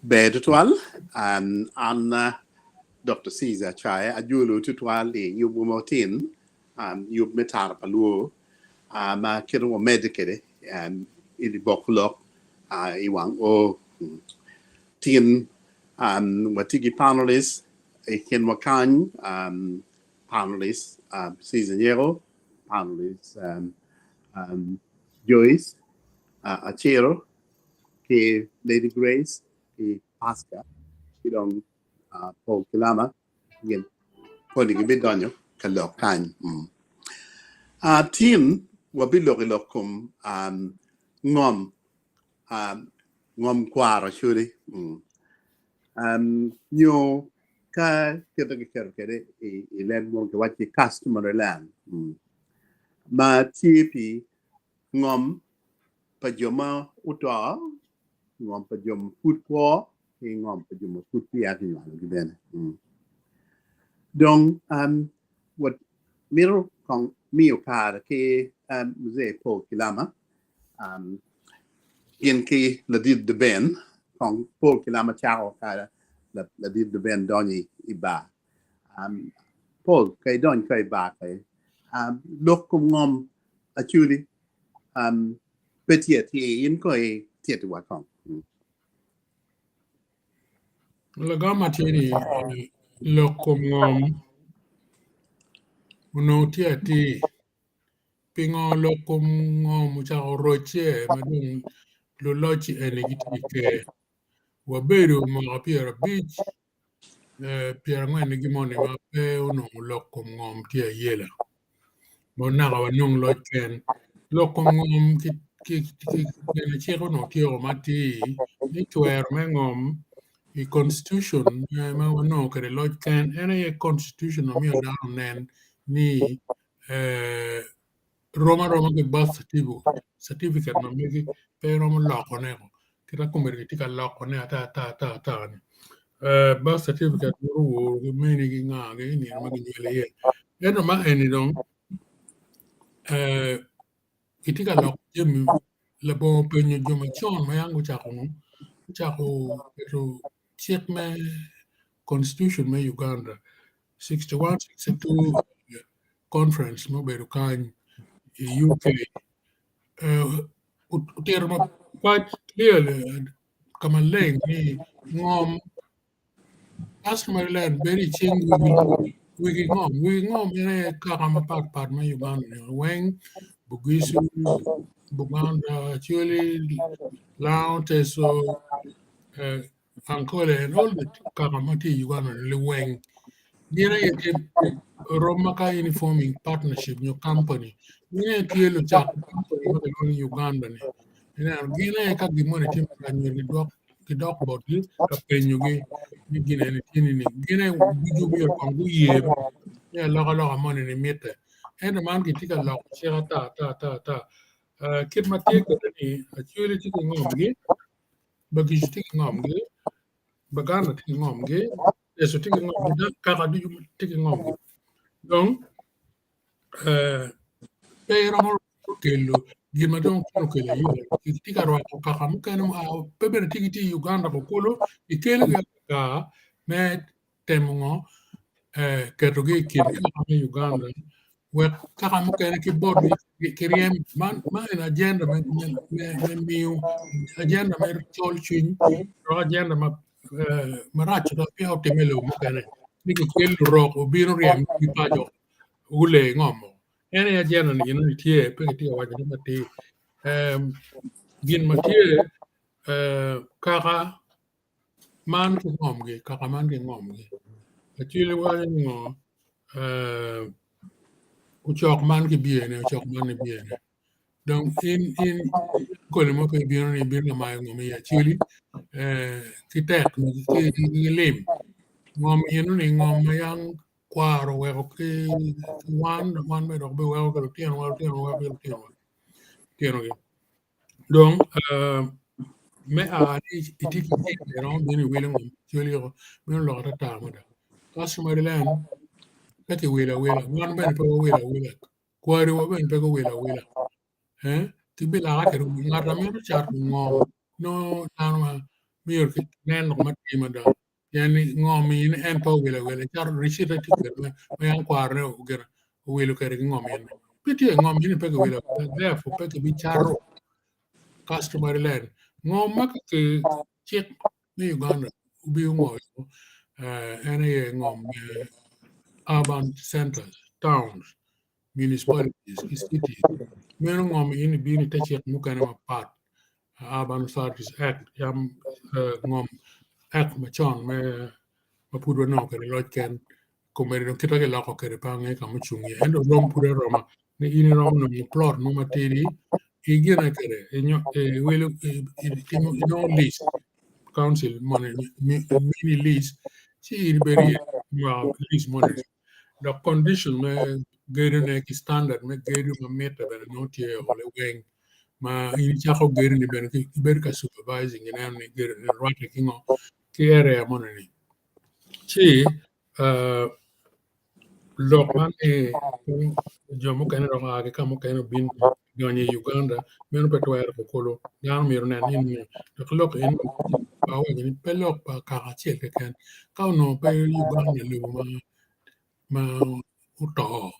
Ber tutwal, an Dokta Caesar Acaye ajolo tutwal i yubwa ma otin, yub me tara pa lwor ma kite wamedde kwede i boko lok i wang oo. Tin watye ki panelist i kinwa kany, panelist Caesar Nyeko, panelist Joyce Aciro ki Lady Grace ki Pasca ki dong Paul Kilama gin koni gibidonyo ka lok kany. Tin wabilok i lok kom ngom, ngom kwaro actually nyo ka kit ma kiketo kwede i leb munu kiwaco ni customary land ma tye pi ngom pa jo ma oto, ngom pa jo ma pud kwo, ki ngom pa jo ma pud peya kinywalogi bene. Dong wamito kong miyo kare ki Mzee Paul Kilama gin ki ladit Deben, kong Paul Kilama cako ka ladit Deben donyo i bar. Paul ka idony ka i bar kai, lok kom ngom Acholi pe tye atir, in kong ititiwa kong. Lagam ma tye ni lok kom ngom onongo tye atir pingo lok kom ngom ocako rocce ma dong luloc eni gitye i ker wabedo mwaka pyerabic pyerangwen ki gin moni ma pe onongo lok kom ngom tye ayela ma naka wanong loc ken lok kom ngom gin cik onongo tye o matir ni twero me ngom i constitution ma wanongo kwede loc ken en aye constitution ma myero dano onen ni rom aroma ki birth certificate ma megi pe iromo lokone kita komedi kitye ka lokone ata ata ata ata ni birth certificate nyuto woro ki meni ki nga gi i nino ma kinywali iye ento ma eni dong kitye ka loko jami labongo penyo jo macon ma yam gucako gucako keto cik me constitution me Uganda 61 62 conference ma obedo kany i UK otito ma quite clearly ka maleng ni ngom customary land bedo i cing wegi ngom wegi ngom en aye kaka mapat pat me Uganda ni weng Bugisu, Buganda, Acholi, Lango, Teso, Ankole and all the kaka ma tye i Uganda ni liweng gin aye tye rom ma ka in i forming partnership nyo company gin aye tye lucak company ma kilwongo ni Uganda ni ineno gin aye ka gin moni tye marac myero gidwok gidok botgi ka penyogi ni gin eni tye nining gin aye ducu myero kong guye ni alokaloka moni ni mitte ento man gitye ka loko cik ata ata ata ata kit ma tye kwede ni Acholi tye ki ngomgi Bagic tye ki ngomgi, Baganda tye ki ngomgi, Teso tye ki ngomgi, dok kaka ducu tye ki ngomgi. Dong pe iromo kelo gin ma dong tye okelo aye itye ka rwako kaka mukene mua pe bene tye gitye i Uganda kulu ikelogi kaka me temo ngo ketogi i kin kaka me Uganda wek kaka mukene ki botgi kiryem man en agenda me miyo agenda me col cwiny dok agenda marac dok peya otimme i lobo mukene ni kikel lurok obino ryemgi paco gule ngom en aye agenda ni gin tye pe kitye ka wacone matir gin ma tye kaka Man ki ngomgi, kaka man ki ngomgi acwali waco ni ngo ocok man ki byene ocok man ki byene dong in in kodi mo pe ibino ni ibino ka mayo ngom i acwali ki tek ki lim ngom eno-ni ngom ma yang kwaro oweko ki wan wan bene dok biweko ki lutinowa lutinowa weko ki lutinowa lutinogi dong. Me a ni itye ki cente iromo bino iwilo ngom Acholi oko meno lok atata mada. Customary land pe kiwilo awila wan bene pe wawilo awila kwariwa bene pe guwilo awila ki bilaka kede ngat ma mito cato ngom nongo dano ma myero kinen lok matir mada pien ni ngom in en pe owilo awila cato ricite tye kwede ma yam kwarone ogire owilo kwede ki ngom eni pe tye ngom eni pe kiwilo awila therefore pe kibicato customary land ngom ma ki cik me Uganda obino ngolo en aye ngom me urban centers towns municipalities ki cities meno ngom eni bino ite cik mukene mapat Urban Authorities Act yam ngom act macon me ma pud wanongo kwede loc ken komedi dong kite giloko kwede pe angeyo ka mucung iye ento rom pud aroma ni in iromo nongo plot mo matidi igine kwede iwilo inongo lease council moni mini lease ci in ibedo iye lease moni dok condition me gedone ki standard me gedo ma mitte bene nongo tye o liweng ma in icako gedoni bene ibedo ka supervising ineno ni gedoni rwatte ki ngo ki area moni ni ci lok man ni jo mukene dok oa ki ka mukene obin donyo i Uganda meno pe twere kulu dano myero onen ni dok lok eni awaco ni pe lok pa kaka acel keken ka onongo pe Uganda lobo ma oto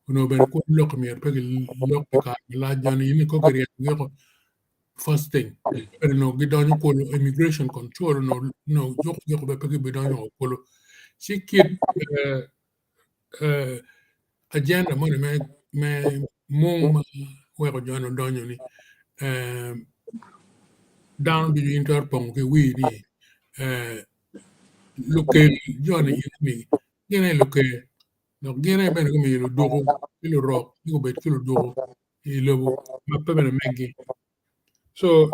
onongo bene kwo lok myero pe gilok pi kare malac joni in kong kiryemo giko first thing bene onongo gidonyo kulu immigration control onongo juko giko bene pe gibidonyo kulu ci kit agenda moni me mung ma weko joni odonyo ni dano ducu in twero pongo ki wii ni lukel joni ni gin aye luker dok gin aye bene gumiyo luduku ki lurok ni gubed ki luduku i lobo ma pe bene meggi so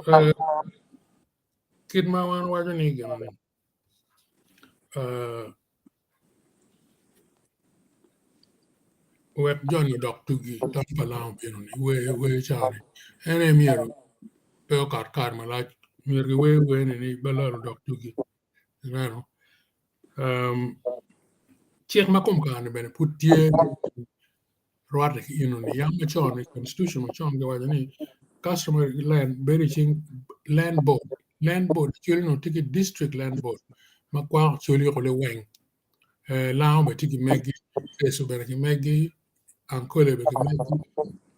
kit ma wan waco ni gin ni wek joni odok tugi tam pa lango obino ni wer cani en aye myero pe okat kare malac myero giwer wer-ni ni balal odok tugi ineno cik ma kom kare ni bene pud tye rwatte ki enoni yam macon i constitution macon giwaco ni customary land bedo i cing land board land board cwalo onongo tye ki district land board ma kwako cwali woko liweng lango bene tye ki megi Teso bene ki megi Ankole bene ki megi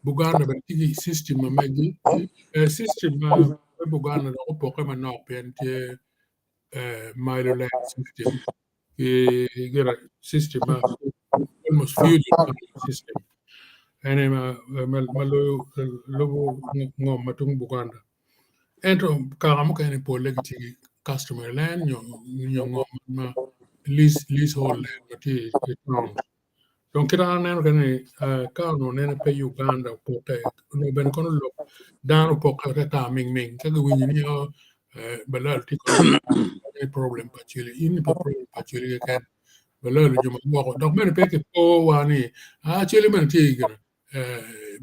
Buganda bene tye ki system ma megi system ma Buganda dok opokke manok pien tye mailo land system ki gire system ma almost feudal system en aye ma loyo lubo ngom ma tung Buganda ento kaka mukene polle gitye ki customary land nyo ngom ma leasehold land ma tye i town dong kit ma an aneno kwede ni ka onongo nene pe Uganda opokke onongo bene kono lok dano opokke atata mingming ka giwinyo ni balal tye problem pa Acholi in pe problem pa Acholi keken balal jo ma woko dok bene pe kipo wa ni Acholi bene tye gire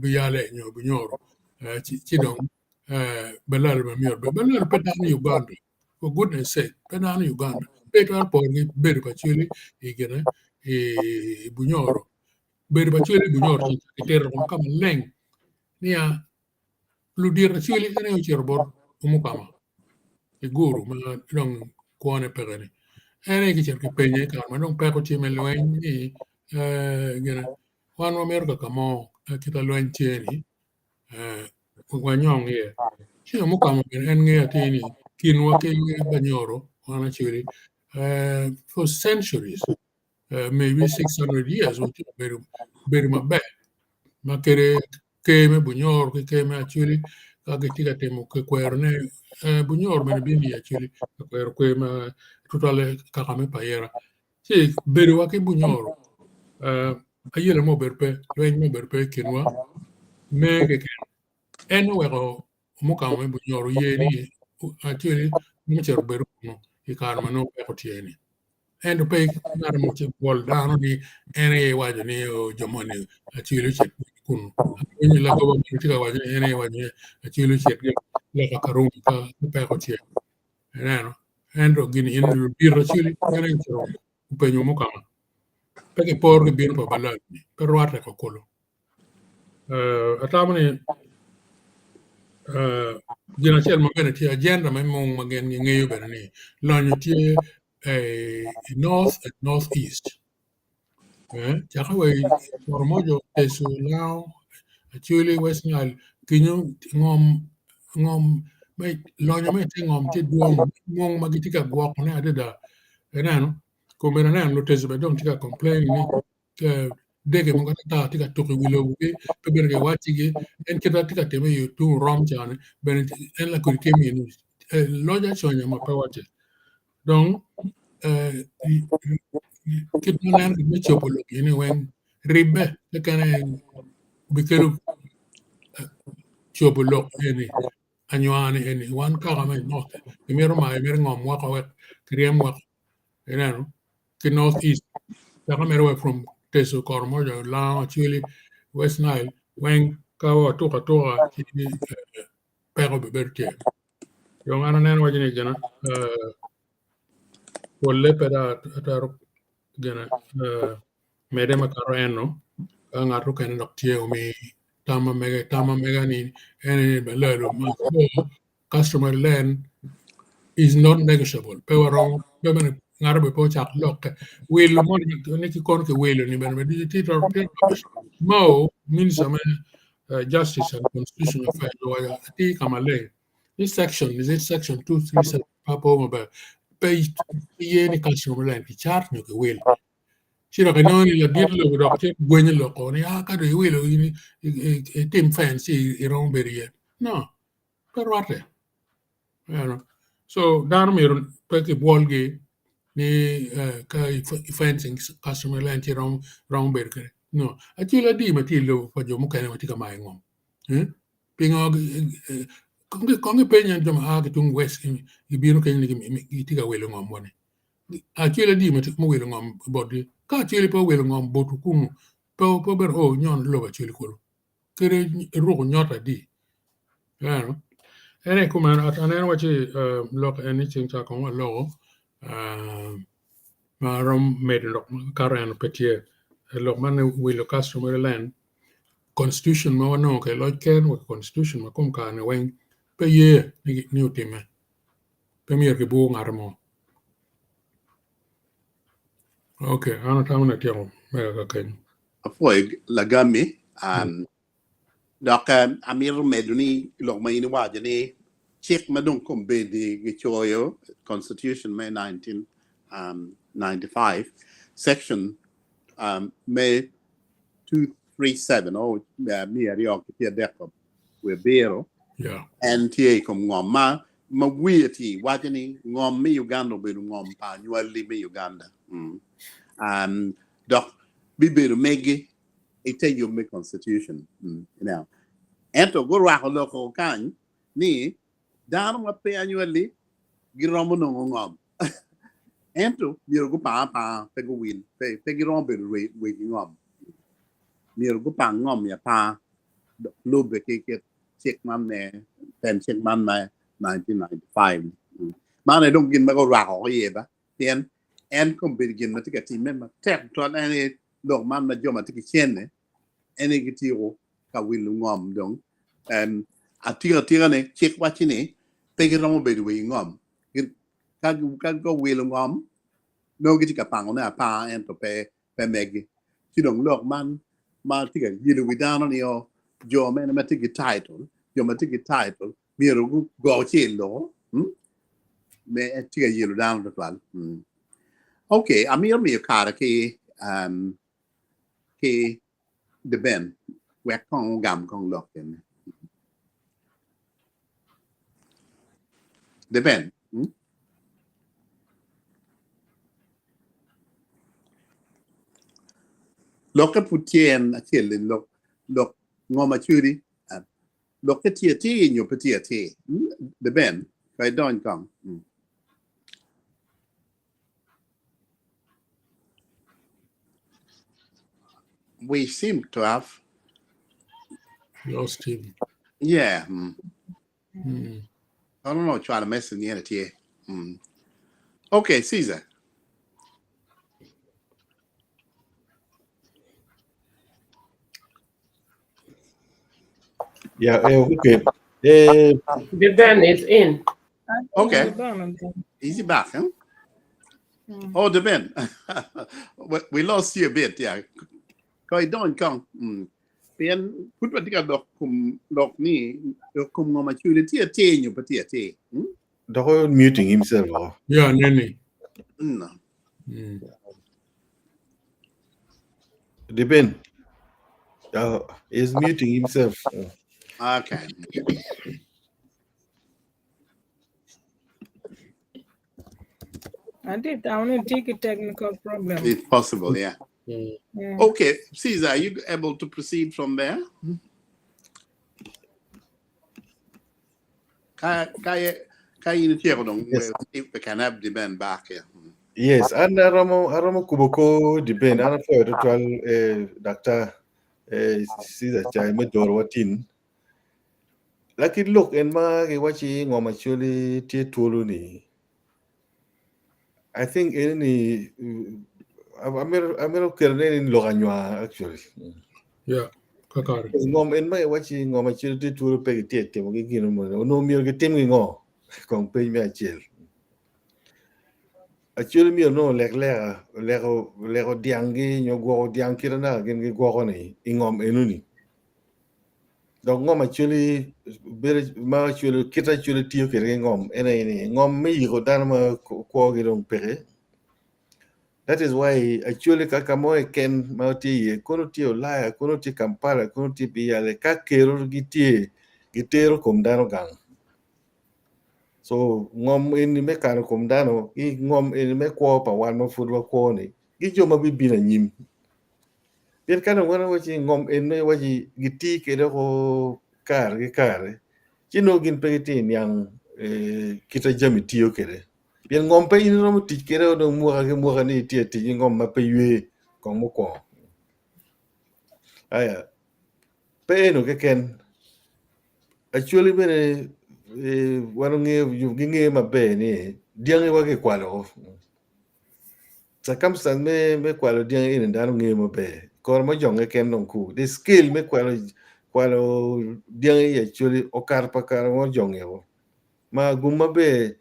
biyale nyo binyoro ci dong balal bene myero obed balal pe dano i Uganda for goodness sake pe dano i Uganda pe itwero poro ki bedo pa Acholi i gine i Bunyoro bedo pa Acholi i Bunyoro kitito ka maleng niya ludito Acholi en aye ocito bot Omukama i guru ma dong kwone peke ni en aye kicito kipenye i kare ma dong peko tye me lweny ni gine wan wamito kaka mo kit ma lweny tye ni wanyong iye ci Omukama bene en ngeyo atir ni kinwa ki Banyoro wan Acholi for centuries maybe 600 years watye ka bedo maber ma kede ker me Bunyoro ki ker me Acholi ka gitye ka timo kwerone Bunyoro bene bino i Acholi ka kwero kwer ma tutwalle kaka me Payera ci bedowa ki Bunyoro ayela mo obedo pe lweny mo obedo pe i kinwa me keken en oweko Omukama me Bunyoro oye ni Acholi ocito obedo kunu i kare ma nongo peko tye ni ento pe ngat mo ci bwol dano ni en aye iwaco ni jo moni Acholi ocito. kunu. Awinyo lagoba meno tye ka waco ni en aye waco ni Acholi ocit loka Karumi ka peko tye. Ineno? Ento gin in ludito Acholi gin aye ocito openyo mukama. Pe kiporo ki bino pa Balaalo-ni, pe rwatte ko kulu. Atamo ni gin acel ma bene tye agenda me mung ma gin gingeyo bene ni lonyo tye i north and north east caka wa i Karamoja, Teso, Lango, Acholi, West Nile kenyo ngom ngom lonyo ma ite ngom tye dwong mung ma gitye ka gwokone adada ineno kome aneno Luteco bene dong tye ka complain ni dege mogo ata tye ka tuk i wi lobogi pe bene kiwacigi en kit ma tye ka time i tung orom cani bene en lakodi tye mini loc aconya ma pe wacce dong kit ma nen me cobo lok eni weng ribbe keken aye bikelo cobo lok eni anywani eni wan kaka me north imito mayo imito ngom woko wek kiryem woko ineno ki north east caka mere wa from Teso Koromoja Lango Acholi West Nile weng ka watuko atuka ci peko bibedo tye dong an aneno waco ni gina polle pe dong atwero gina mede makato eno ka ngat mukene dok tye omi tam ma mege tam ma mega ni en ni balalo ma customary land is not negotiable pe waromo pe bene ngato bene pe ocak lokke wilo moni ni ki kono ki wilo ni bene ducu tye Mao minister me justice and constitutional affairs owaco atir ka maleng ni section is it section 237 pa po maber pe ye ni customary land ki cat nyo ki wil ci dok inongo ni ladit lobo dok tye gwenyo loko ni ah ka dong iwilo in itim fence ci iromo bedo iye no pe rwatte so dano myero pe kibwolgi ni ka i fencing customary land ci romo bedo kwede no acel adi ma tye i lobo pa jo mukene ma tye ka mayo ngom pingo kong ipeny jo ma a ki tung west gibino kenyo ni gitye ka wilo ngom moni Acel adi ma owilo ngom botgi? Ka acel pe owilo ngom botwu kunu, pe obedo o nyono lobo acel kulu. Kadi iruko nyota adi. Ineno? En aye kumeno aneno waci lok eni ceng ca kong aloko ma aromo medo lok makato eno pe tye. Lok man ni wilo customary land, constitution ma wanongo kwede loc ken wa ki constitution ma kom kare ni weng pe ye ni otime. Pe myero kibwur ngat mo. Ok, an atamo ni atyeko mega ka kenyo. Apwoyo lagami. Um, dok amito medo ni lok ma in iwaco ni cik ma dong kombeddi gicoyo constitution me 1995 section um, me 237 o 233 Yeah. En tye i kom ngom ma ma wiye tye waco ni ngom me Uganda obedo ngom pa anywali me Uganda. Mm. Um, dok bibedo megi i te yub me constitution. Mm. Now, ento gurwako loko kany ni dano ma pe anywali giromo nongo ngom. Ento myero gupang apanga pe guwil pe, pe giromo bedo wegi ngom. Myero gupang ngom i apanga dok lubbe ki kit cik man me pen cik man me 1995. Man aye dong gin ma gurwako iye ba pien en kombeddi gin ma tye ka timme matek twal en aye lok man ma jo ma tye ki cene en aye gitiko ka wilo ngom dong atika atika ni cik waci ni pe giromo bedo wegi ngom ka guwilo ngom nongo gitye ka pangone apanga ento pe pe megi. Ci dong lok man ma tye ka yelo wi dano ni o jo mene ma tye ki title, jo ma tye ki title myero gugo cel loko hmm? Me tye ka yelo dano tutwal. Hmm. Okay, amito miyo kare ki um, ki The Ben wek kong ogam kong lok kene. The Ben. Hmm? Lokke pud tye en acel-li, lok, lok ngo ma cweri, lokke tye atir nyo pe tye atir. The Ben, ka idony kong. Mm. We seem to have. Lost him. Yeah. I don't know, try to mess in the end here. Okay, Caesar. Yeah, okay. Eh, The Ben is in. Okay. Is he back, huh? Oh, the Ben. We lost you a bit, yeah. Koi don kong. Pien pud watye ka lok kom lok ni lok kom ngo ma cwiny tye atir nyo pe tye atir. Doko muting himself. Oh. Yeah, nene. No. Depend. He's muting himself. Okay. I did. I only take a technical problem. It's possible, yeah. Okay, Caesar, are you able to proceed from there? Ka ka in tieko dong Yes. we can have the man back here. Yes, an aromo kuboko depend. An afoyo twatwal Dr. Caesar Chai me doro watin. Lakini look en ma giwachi ngom actually tye twolo ni. I think en ni amiro kero ne ni lok anywa actually. Yeah, kakare. Ngom en ma giwachi ngom actually tye twolo pe gitye timo gi gino mo. Onongo myero gitim gi ngo kong piny me acel. Actually myero nongo lek leka leko leko dyang gi nyo gwoko dyang kite naka gin gigwoko ni i ngom enoni. Dok ngom actually bedo ma actually kite actually tiyo kwede ki ngom en aye ni ngom me yiko dano ma kwogi dong peke. That is why actually ka ka mo keken ma tye iye kono tye Ulaya kono tye Kampala kono tye Biyale ka kero gitye gitero kom dano gang. So ngom eni me kano kom dano ki ngom eni me kwo pa wan ma pud wakwo ni gi jo ma bibino anyim. Pien ka dong wan waci ngom eni waci giti kwede ko kare ki kare ci nongo gin pe gitye niang kite jami tiyo kwede. Pien ngom pe in iromo tic kwede dong mwaka ki mwaka ni itye tic ki ngom ma pe ywe kong mukwongo. Aya pe eno keken actually bene wan ongeyo gingeyo maber ni dyangi wa kikwalo circumstance me kwalo dyangi eni dano ngeyo maber kore mo jonge keken dong ku the scale me kwalo kwalo dyangi actually okato pa kare mo jonge o ma gum maber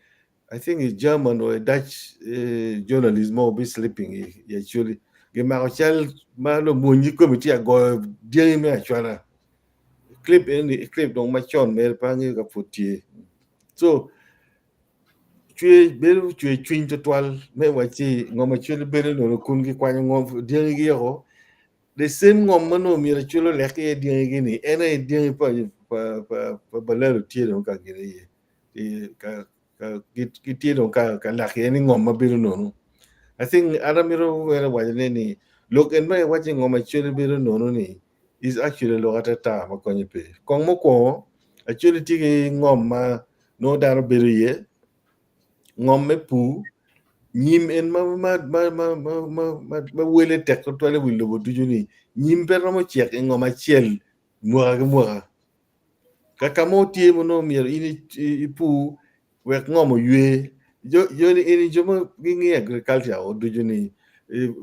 I think a German or a Dutch journalist mo be sleeping actually gimako cal ma lumony kome tye agoyo dyangi me acwala clip eni clip dong macon mere pe angeyo ka pud tye so cwer bedo cwer cwiny twatwal me wacci ngom acwali bedo nono kun gikwanyo ngom dyangi gi oko the same ngom ma nongo myero acwali olek iye dyangi gi ni en aye dyangi pa pa pa balalo tye dong ka gin iye ka gitye dong ka lak iye ni ngom ma bedo nono I think an amito wero waco ne ni lok en ma iwaco ni ngom acwali bedo nono ni is actually lok atata ma konye pe kong mukwongo acwali tye ki ngom ma nongo dano bedo iye ngom me pur nyim en ma ma ma ma ma ma ma wele tek tutwal i wi lobo ducu ni nyim pe romo cek i ngom acel mwaka ki mwaka ka ka mo tye ma nongo myero in ipur wek ngom oywe joni eni jo ma gingeyo agriculture o ducu ni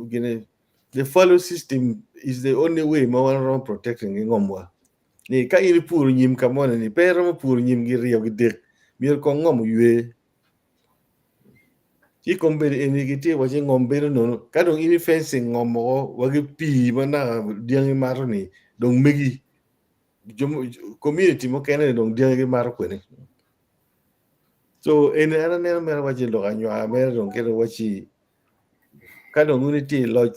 gine the fallow system is the only way ma wan romo protecting ki ngomwa ni ka in ipuro nyim ka moni ni pe iromo puro nyim giryo gidek myero kong ngom oywe ci kombeddi eni gitye waci ngom bedo nono ka dong in i fencing ngom moko wa ki pii ma naka dyangi mato ni dong megi community mukene ni dong dyangi gimato kwede so eni an aneno mere waci lok anywar mere dong kede waci ka dong in itye i loc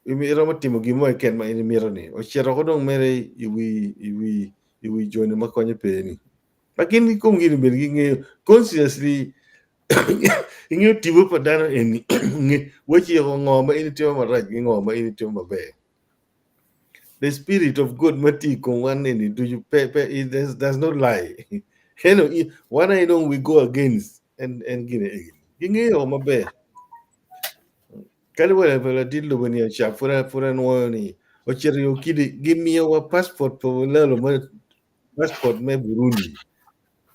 iromo timo gin mo keken ma in imito ni ocito ko dong mere iwi iwi iwi joni ma konyo pe ni ma gin ki komgi ni bene gingeyo consciously ingeyo tipo pa dano eni waci ngo ma in itimo marac ki ngo ma in itimo maber the spirit of God ma tye i kom wan eni ducu pe pe it does not lie eno wan aye dong we go against en en gine egi gingeyo maber kadi wa ladit lobo ni acap pud pud anwoyo ni. Ocito i Okidi gimiyowa passport pa Olalo me passport me Burundi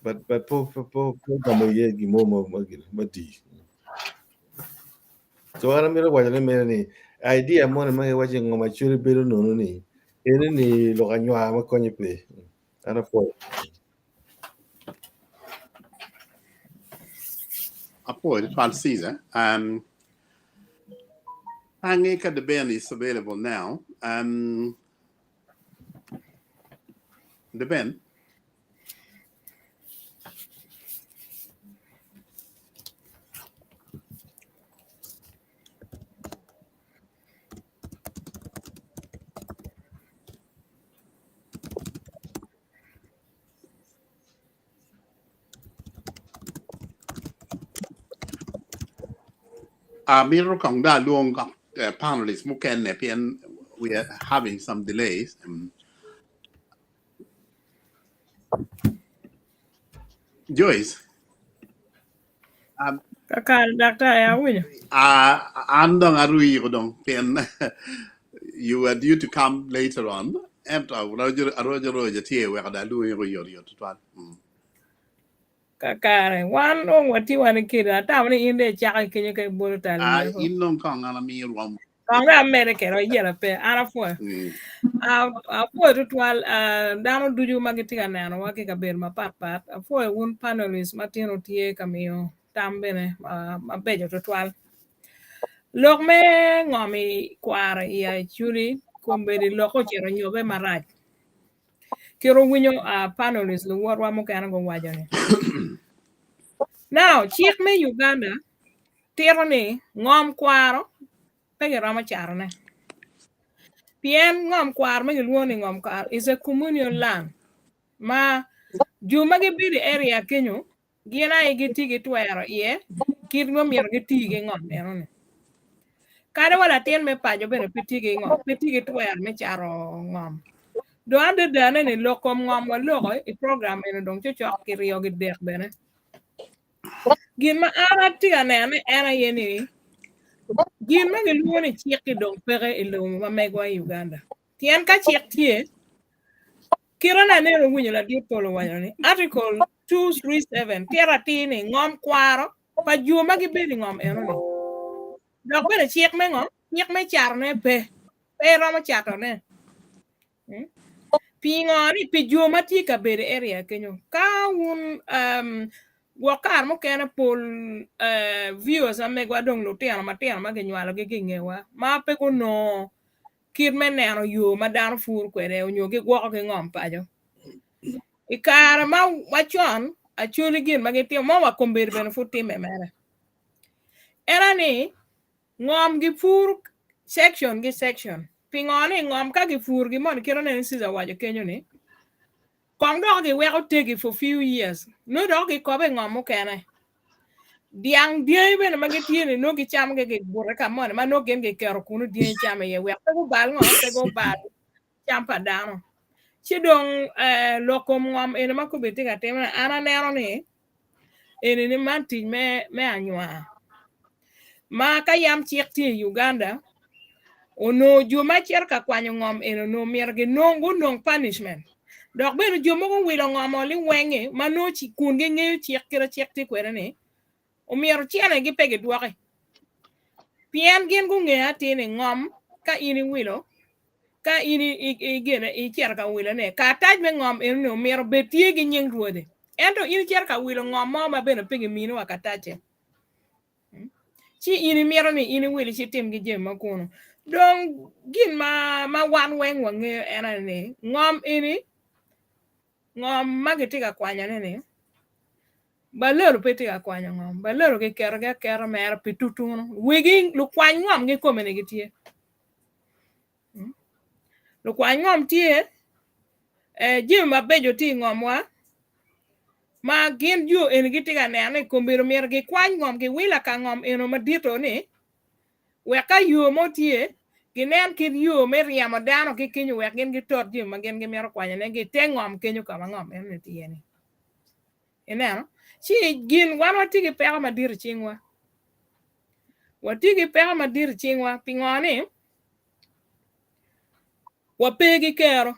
but but po po po po gamo iye gin mo ma ma gin ma di. So an amito waco ni mere ni idea moni ma giwaco ni ngo ma Acholi bedo nono ni eni ni lok anywar ma konye pe. An apwoyo. Apwoyo twal Caesar. Um, Ange ka the Ben is available now. Um, the Ben. Amito kong dong alwong panelist mukene pien we are having some delays. Joyce. Um, Kakare daktar awinyo. Uh, an dong arwiko dong pien you were due to come later on. Ento arojo arojo tye weko dong alwongi oyotoyot tutwal. Mm. Kakare wan dong watye wan i kede atamo ni in dong icako kenyo ka ibolo tal Ah, wiye ko. in dong kong an amiyo rwom. Kong dong amede kede oyela pe an apwoyo. Mm. Ah, apwoyo tutwal ah, dano ducu ma gitye ka nenowa ki kabedo mapatpat. Apwoyo wun panelists ma tino tye ka miyo tam bene ah, mabeco tutwal. Lok me ngom i kwaro i Acholi kombeddi lok ocito nyobe marac. Kit owinyo ah, panelists luwotwa mukene guwaco ni. Now, cik me Uganda tito ni ngom kwaro pe giromo catone. Pien ngom kwaro ma gilwongo ni ngom kwaro is a communal land ma jo ma gibedo i area kenyo gin aye gitye ki twero iye kit ma myero giti ki ngom enoni. Kadi wa latin me paco bene pe tye ki ngom, pe tye ki twero me cato ngom. Dong adadane ni lok kom ngom waloko i program eni dong cocok kiryo kidek bene. Gin ma an atye ka neno en aye ni gin ma gilwongo ni cik-ki dong peke i lobo ma megwa i Uganda. Pien ka cik tye, kite na aneno winyo ladit pol owaco ni Article 237 tito atir ni ngom kwaro pa jo ma gibedo i ngom enoni. Dok bene cik me ngo? Cik me catone pe. Pe iromo catone. Hmm? Pingo ni pi jo ma tye ka bedo i area kenyo ka wun um, gwok kare mukene pol uh, viewers ma megwa dong lutino matino ma ginywalogi ki i ngewa ma pe gunongo kit me neno yo ma dano pur kwede onyo gigwoko ki ngom paco. I kare ma wacon Acholi gin ma gitimo ma wa kombeddi bene pud timme mere. En ni Ngom gipuro section gi section. Pingo ni ngom ka gipuro gi moni kit aneno Caesar owaco kenyo ni kong dok giweko tegi for few years nongo dok gikobo i ngom mukene. Dyang dyangi bene ma gitye ni nongo gicamo gi gibute ka moni ma nongo gin giketo kunu dyangi camo iye wek pe gubal ngo pe gubal cam pa dano. Ci dong eh, lok kom ngom eni ma kobedi tye ka timone an aneno ni eni ni man tic me, me anywar. Ma ka yam cik tye i Uganda, onongo jo ma cito ka kwanyo ngom eni onongo myero ginong gunong punishment. Dok bene jo mogo owilo ngom o liweng-ngi ma nongo kun gingeyo cik kite cik tye kwede ni omyero cenegi pe gidwoki. Pien gin gungeyo atir ni ngom ka in iwilo ka in igene icito ka wilone karatac me ngom enoni omyero obed tye ki nying rwode. Ento in icito ka wilo ngom mo ma bene pe gimini wa karatace. Ci in imito ni in iwil ci itim ki jami ma kunu. Dong gin ma ma wan weng wangeyo en aye ni ngom eni ngom ma gitye ka kwanyone ni balelo pe tye ka kwanyo ngom balelo kiketogi aketa mere pi tutunu wegi lukwany ngom kikome ni gitye. Lukwany ngom tye eh, jami mabeco tye i ngomwa ma gin jo eni gitye ka neno ni kombeddi myero gikwany ngom giwil ka ngom eno madito ni wek ka yo mo tye ginen kit yo me ryemo dano ki kenyo wek gin gitot jami ma gin gimito kwanyone ki i te ngom kenyo ka ma ngom enoni tye iye-ni. Ineno? Ci gin wan watye ki peko madit i cingwa. Watye ki peko madit i cingwa pingo ni? Wape ki kero.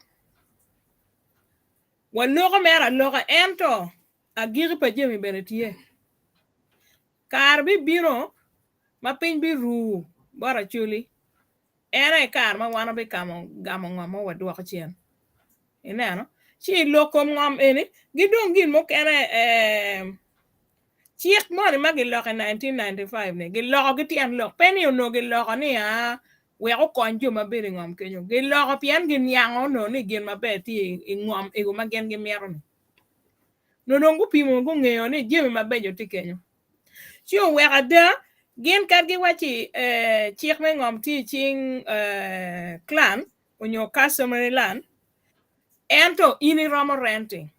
Waloko mere aloka ento agiki pa jami bene tye. Kare bibino ma piny biruu bot Acholi, en aye kare ma wan wabikamo gamo ngom ma wadwoko cen. Ineno? Ci i lok kom ngom eni, gi dong gin mukene eh, cik moni ma giloko i 1995 ni giloko ki tyen lok pe ni onongo giloko ni aa wek okony jo ma bedo i ngom kenyo. Giloko pien giniango onongo ni gin maber tye i ngom ego ma gin gimito ni. Nongo dong gupimo gungeyo ni jami mabeco tye kenyo. Ci oweko ada gin kadi giwacci eh, cik me ngom tye i cing eh, clan onyo customary land ento in iromo renting.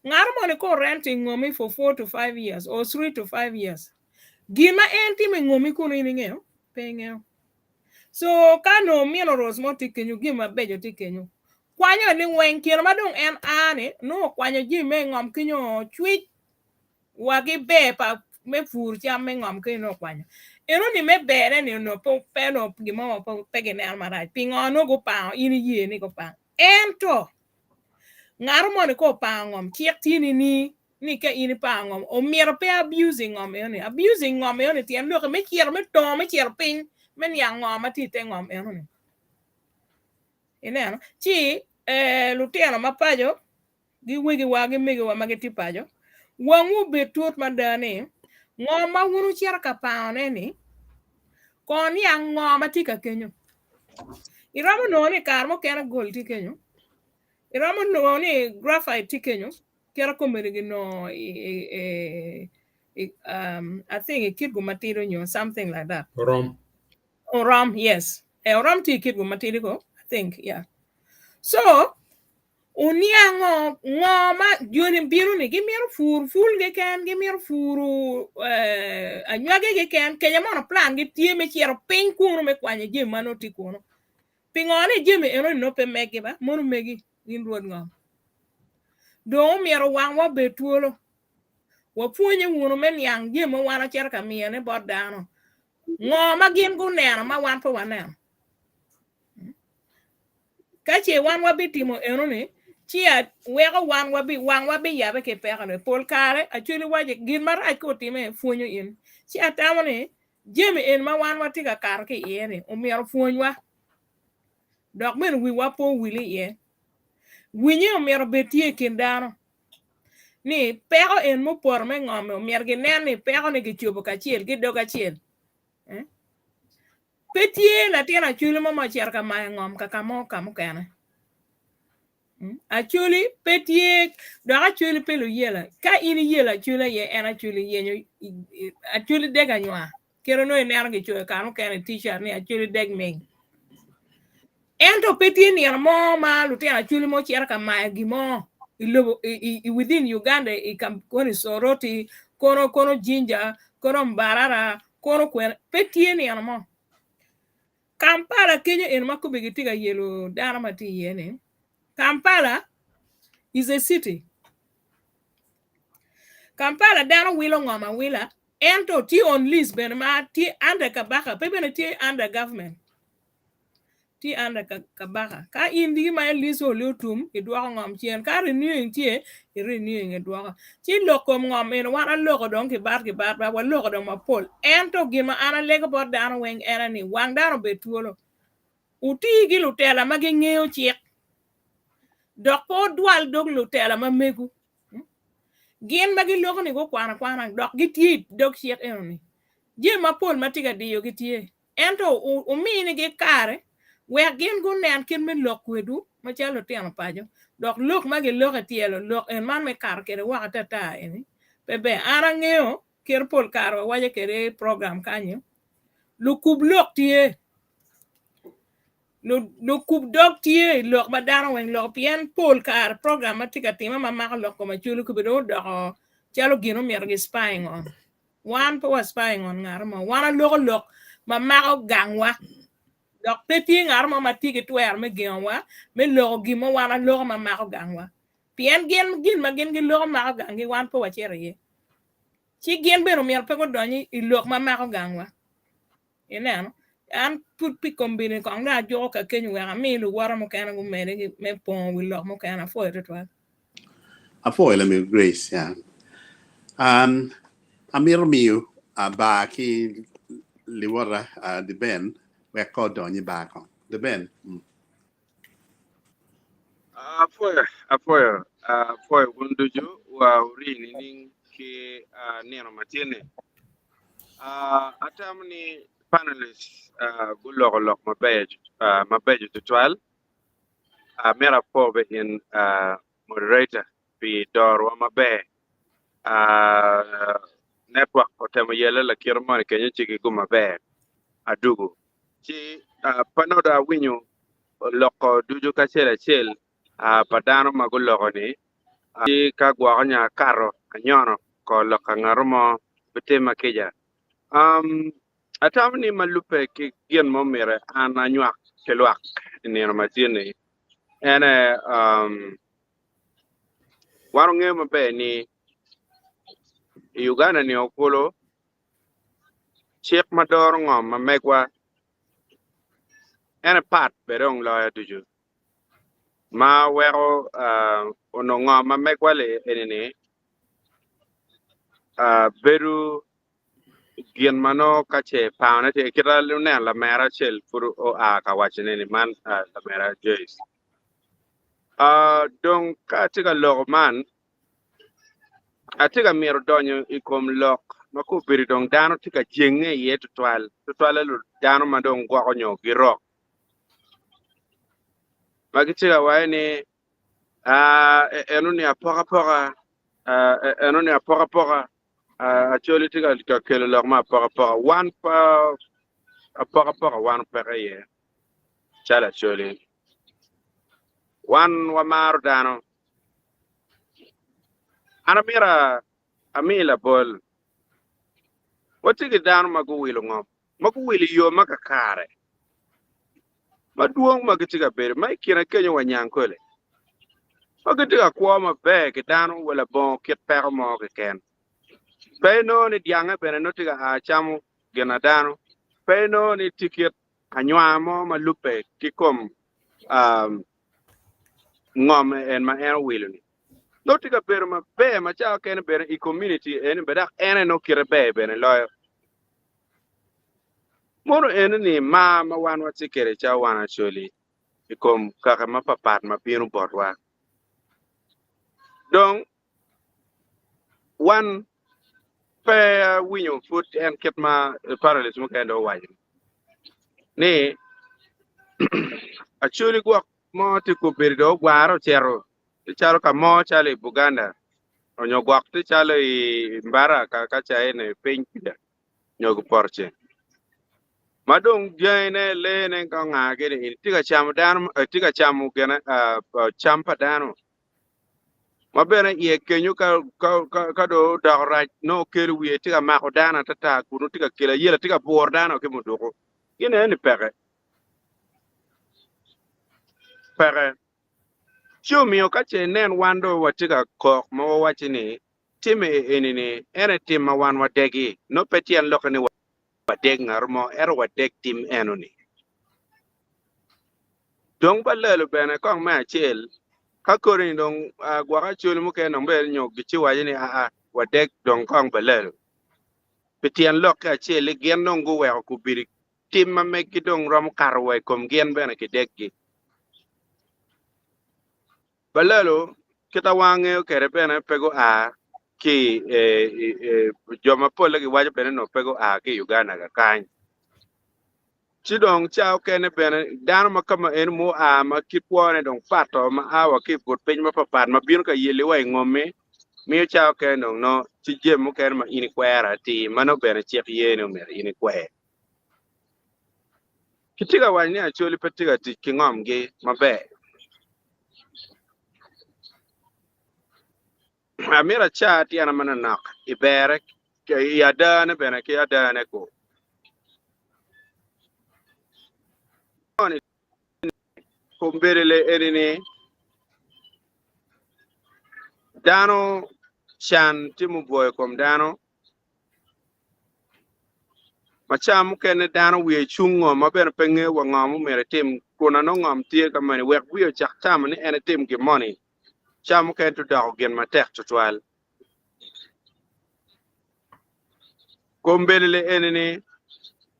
Ngat moni ka orenting ngomi for 4 to 5 years or 3 to 5 years gin ma en timo i ngomi kunu in ingeyo? Pe ingeyo. So ka nongo minerals mo tye kenyo gin mabeco tye kenyo kwanyo ni weng kine ma dong en a ni nongo okwanyo jami me ngom kenyo cwic wa ki ber pa me pur cam me ngom kenyo nongo okwanyo. Eno ni me bere ni onongo pe onongo gin mo pe gineno marac pingo nongo gupango in iye ni gupango ento ngat moni ka opango ngom cik tye ni ni ka in ipango ngom omyero pe abusing ngom eno ni abusing ngom eno ni tyen lokke me cito me tongo me cito piny me niang ngo ma tye i te ngom eno ni. Ineno ci eh, lutino ma paco gi wegiwa gi megiwa ma gitye paco wangwu obed tut mada ni ngo ma wun wucito ka pangone ni kono niang ngo ma tye ka kenyo. Iromo nongo ni kare mukene gold tye kenyo iromo nongo ni graphite tye kenyo kite komedi ginongo i, i, um, I think i Kitgum matidi nyo something like that. Orom. Orom, yes. Eh, orom tye i Kitgum matidi ko, I think, yeah. So, oniango ngo ma joni bino ni gimito pur pul keken, gimito puro eh, anywagi keken, kenya mono plan gitye me cito piny kunu me kwanyo jami ma nongo tye kunu. Pingo ni jami eno ni nongo pe megi ba, mono megi in rwod ngom. Dong omyero wangwa obed twolo. Wapwonye wunu me niang jami ma wan wacito ka miyone bot dano. Ngo ma gin guneno ma wan pe waneno? Ka ce wan wabitimo enoni, ci weko wan wabi wangwa biyabe ki peko-ni. Pol kare Acholi waco gin marac ka otime pwonyo in. Ci atamo ni jami eni ma wan watye ka kato ki iye-ni omyero opwonywa dok bene wiwa pe owil iye. Winye omyero obed tye i kin dano ni peko en mupoto me ngom-mi omyero ginen ni peko-ni kicobo kacel ki dog acel. Eh? Pe tye latin Acholi mo ma ocito ka mayo ngom ka ka mo ka mukene. Hmm? Acholi pe tye dok Acholi pe luyela. Ka in iyelo Acholi aye en Acholi yenyo Acholi deg anywar. Kit onongo ineno gicoyo kare mukene i t-shirt ni Acholi deg ming. Ento pe tye nino mo ma lutino Acholi mo cito ka mayo gin mo i lobo i, i, within Uganda i kono i Soroti, kono kono Jinja, kono Mbarara, kono kwene pe tye nino mo. Kampala kenyo eno ma kobbe gitye ka yelo dano ma tye iye ni Kampala is a city. Kampala dano wilo ngom awila ento tye on lease bene ma tye under kabaka pe bene tye under government. Tye under kabaka. Ka in digi ma lease oli otum idwoko ngom cen ka renewing tye i renewing idwoko. Ci lok kom ngom eno wan aloko dong kibat kibat ba waloko dong mapol ento gin ma an alego bot dano weng en ni wang dano obed twolo. Wuti ki lutela ma gingeyo cik dok pe wudwal dog lutela ma megu. Gin ma giloko ni gukwano akwana dok gitye i dog cik eno-ni. Jami mapol ma tye ka diyogi tye ento wuminigi kare wek gin gunen kit me lok kwedwu macalo lutino paco dok lok ma giloko i tyelo lok en man me kato kwede woko atata eni pe ber. An angeyo kit pol kare wawaco kwede i program kanyo lukub lok tye lukub dog tye i lok ma dano weng loko pien pol kare program ma tye ka time ma mako lok kom Acholi kobedo dong odoko calo gin omyero gi spying on. Wan pe wa spying on ngat mo. Wan aloko lok ma mako gangwa. Dok pe tye ngat mo ma tye ki twero me gengowa me loko gin ma wan aloko ma mako gangwa. Pien gin gin ma gin giloko mako ganggi wan pe wacito iye. Ci gin bene omyero pe gudony i lok ma mako gangwa. Ineno? An pud pi kombeddi kong dong ajuko ka kenyo wek ami luwota mukene gumede ki me pongo wi lok mukene. Apwoyo tutwal. Apwoyo lamego Grace. Yeah. Um, amito miyo uh, bar ki liwota uh, Deben wek ko odony i bar kong. Deben. Mm. Apwoyo, apwoyo, apwoyo wun ducu wa wuri nining ki nino matin-ni. Atamo ni panelists guloko lok mabeco tutwal. Amito apwo bene in moderator pi dorowa maber. Network otemo yelle lakite moni kenyo ci gigum maber adugu. Ci pe nongo dong awinyo loko ducu kacel acel pa dano ma guloko-ni, ci ka gwoko nyo akato anyono ko lok ka ngat mo bitimma kica. Atamo ni ma lubbe ki gin ma omyero an anywak ki lwak i nino ma tye-ni en aye, wan wangeyo maber ni i Uganda-ni okulu Cik ma doro ngom ma megwa ene pat bene dong loyo ducu ma weko onongo ngom ma megwa eni-ni bedo gin ma nongo ka ce pangone tye kita luneno lamera acel pud oa ka wacone ni man lamera Joyce dong ka atye ka loko man Atye ka mito donyo i kom lok ma kobedo dong dano tye ka jenge iye tutwal, tutwalle dano ma dong gwoko nyo girok ma gitye ka waco ni eno ni apokapoka, eno ni apokapoka, Acholi tye ka kelo lok me apokapoka. Wan pe apokapoka wan peke iye calo Acholi. Wan wamaro dano. An amito ami labol. Watye ki dano ma guwilo ngom, ma guwilo i yo ma kakare, madwong ma gitye ka bedo ma i kine kenyo wa Nyangkole, ma gitye ka kwo maber ki dano wa labongo kit peko mo keken. Pe inongo ni dyange bene nongo tye ka a camo gin a dano, pe inongo ni tye kit anywar mo ma lubbe ki kom ngom en ma en owilo-ni. Nongo tye ka bedo maber ma cawa kene bene i community eni bene dok en aye nongo kite ber bene loyo. Mono eni ni mar ma wan watye kwede calo wan Acholi i kom kaka mapapat ma bino botwa. Dong Wan pe awinyo pud en kit ma panelist mukene dong owaco ni Acholi gwok mo tye kobedo dong ogware ocito tye calo ka mo calo i Buganda onyo gwok tye calo i Mbara ka ca eni piny kuca nyo gupoto ceng ma dong dyangine lee-ne ka onga gini tye ka camo dano tye ka camo gine cam pa dano ma bene iye kenyo ka dong odoko rac nongo okelo wiye tye ka mako dano atata kun tye ka kelo ayela tye ka buro dano ki muduku gin ni peke peke ci omiyo ka ce inen wan dong watye ka kok ma wawaci ni time eni ni en aye tim ma wan wadegi nongo pe tyen lokke ni wadeg ngat mo ento wadeg tim eno ni. Dong balelo bene kong me acel, ka kodi ni dong gwok acholi mukene dong bene nyo giciwaco ni aa wadeg dong kong balelo. Pi tyen lokke acel-li gin dong guweko kubidi tim ma meggi dong romo kato wa i kom gin bene kideggi. Balelo kit a wan ngeyo kwede bene pe gua ki i jo ma polle giwaco bene ni pe gua ki i Uganda kakany. Ci dong ca okene bene dano ma ka ma eni mua ma kit kwone dong pato ma a wa ki i but piny mapapat ma bino ka yelli wa i ngommi miyo ca okene dong nongo ci jami mukene ma in ikwero atir ma nongo bene cik ye ni omyero in ikwer. Kitye ka waco ni Acholi pe tye ka tic ki ngomgi maber. Amito aca tyena manonok i bere, i adane bene ki adane ku. Kombeddi le eni ni dano can tye mubwoyo kom dano. Ma ca mukene dano wiye cungo ma bene pe ngeyo wa ngo ma omyero etim kun nongo ngom tye ka moni wek wiye ocak tamo ni en etim gin moni ca mukene to doko gin matek tutwal. Kombeddi li eni ni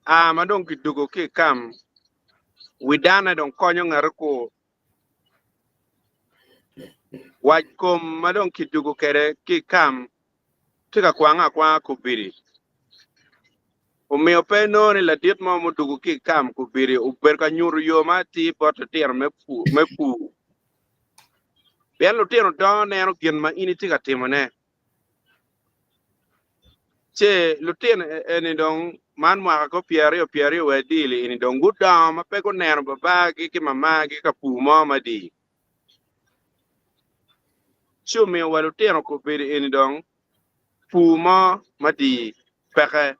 a ma dong kidugo ki i kam wi dane dong konyo ngati ku wac kom ma dong kidugo kwede ki i kam tye ka kwange akwanga kobedi. Omiyo pe inongo ni ladit mo mudugo ki i kam kobedi obedo ka nyuto yo ma atir bot lutino me pur. Pien lutino dongo neno gin ma in itye ka timone. Ce lutino eni dong man mwaka ko pyeraryo pyeraryo wa adili eni dong gudongo ma pe guneno babagi ki mamagi ka pur mo madii. Ci omiyo wa lutino kobedo eni dong pur mo madii peke.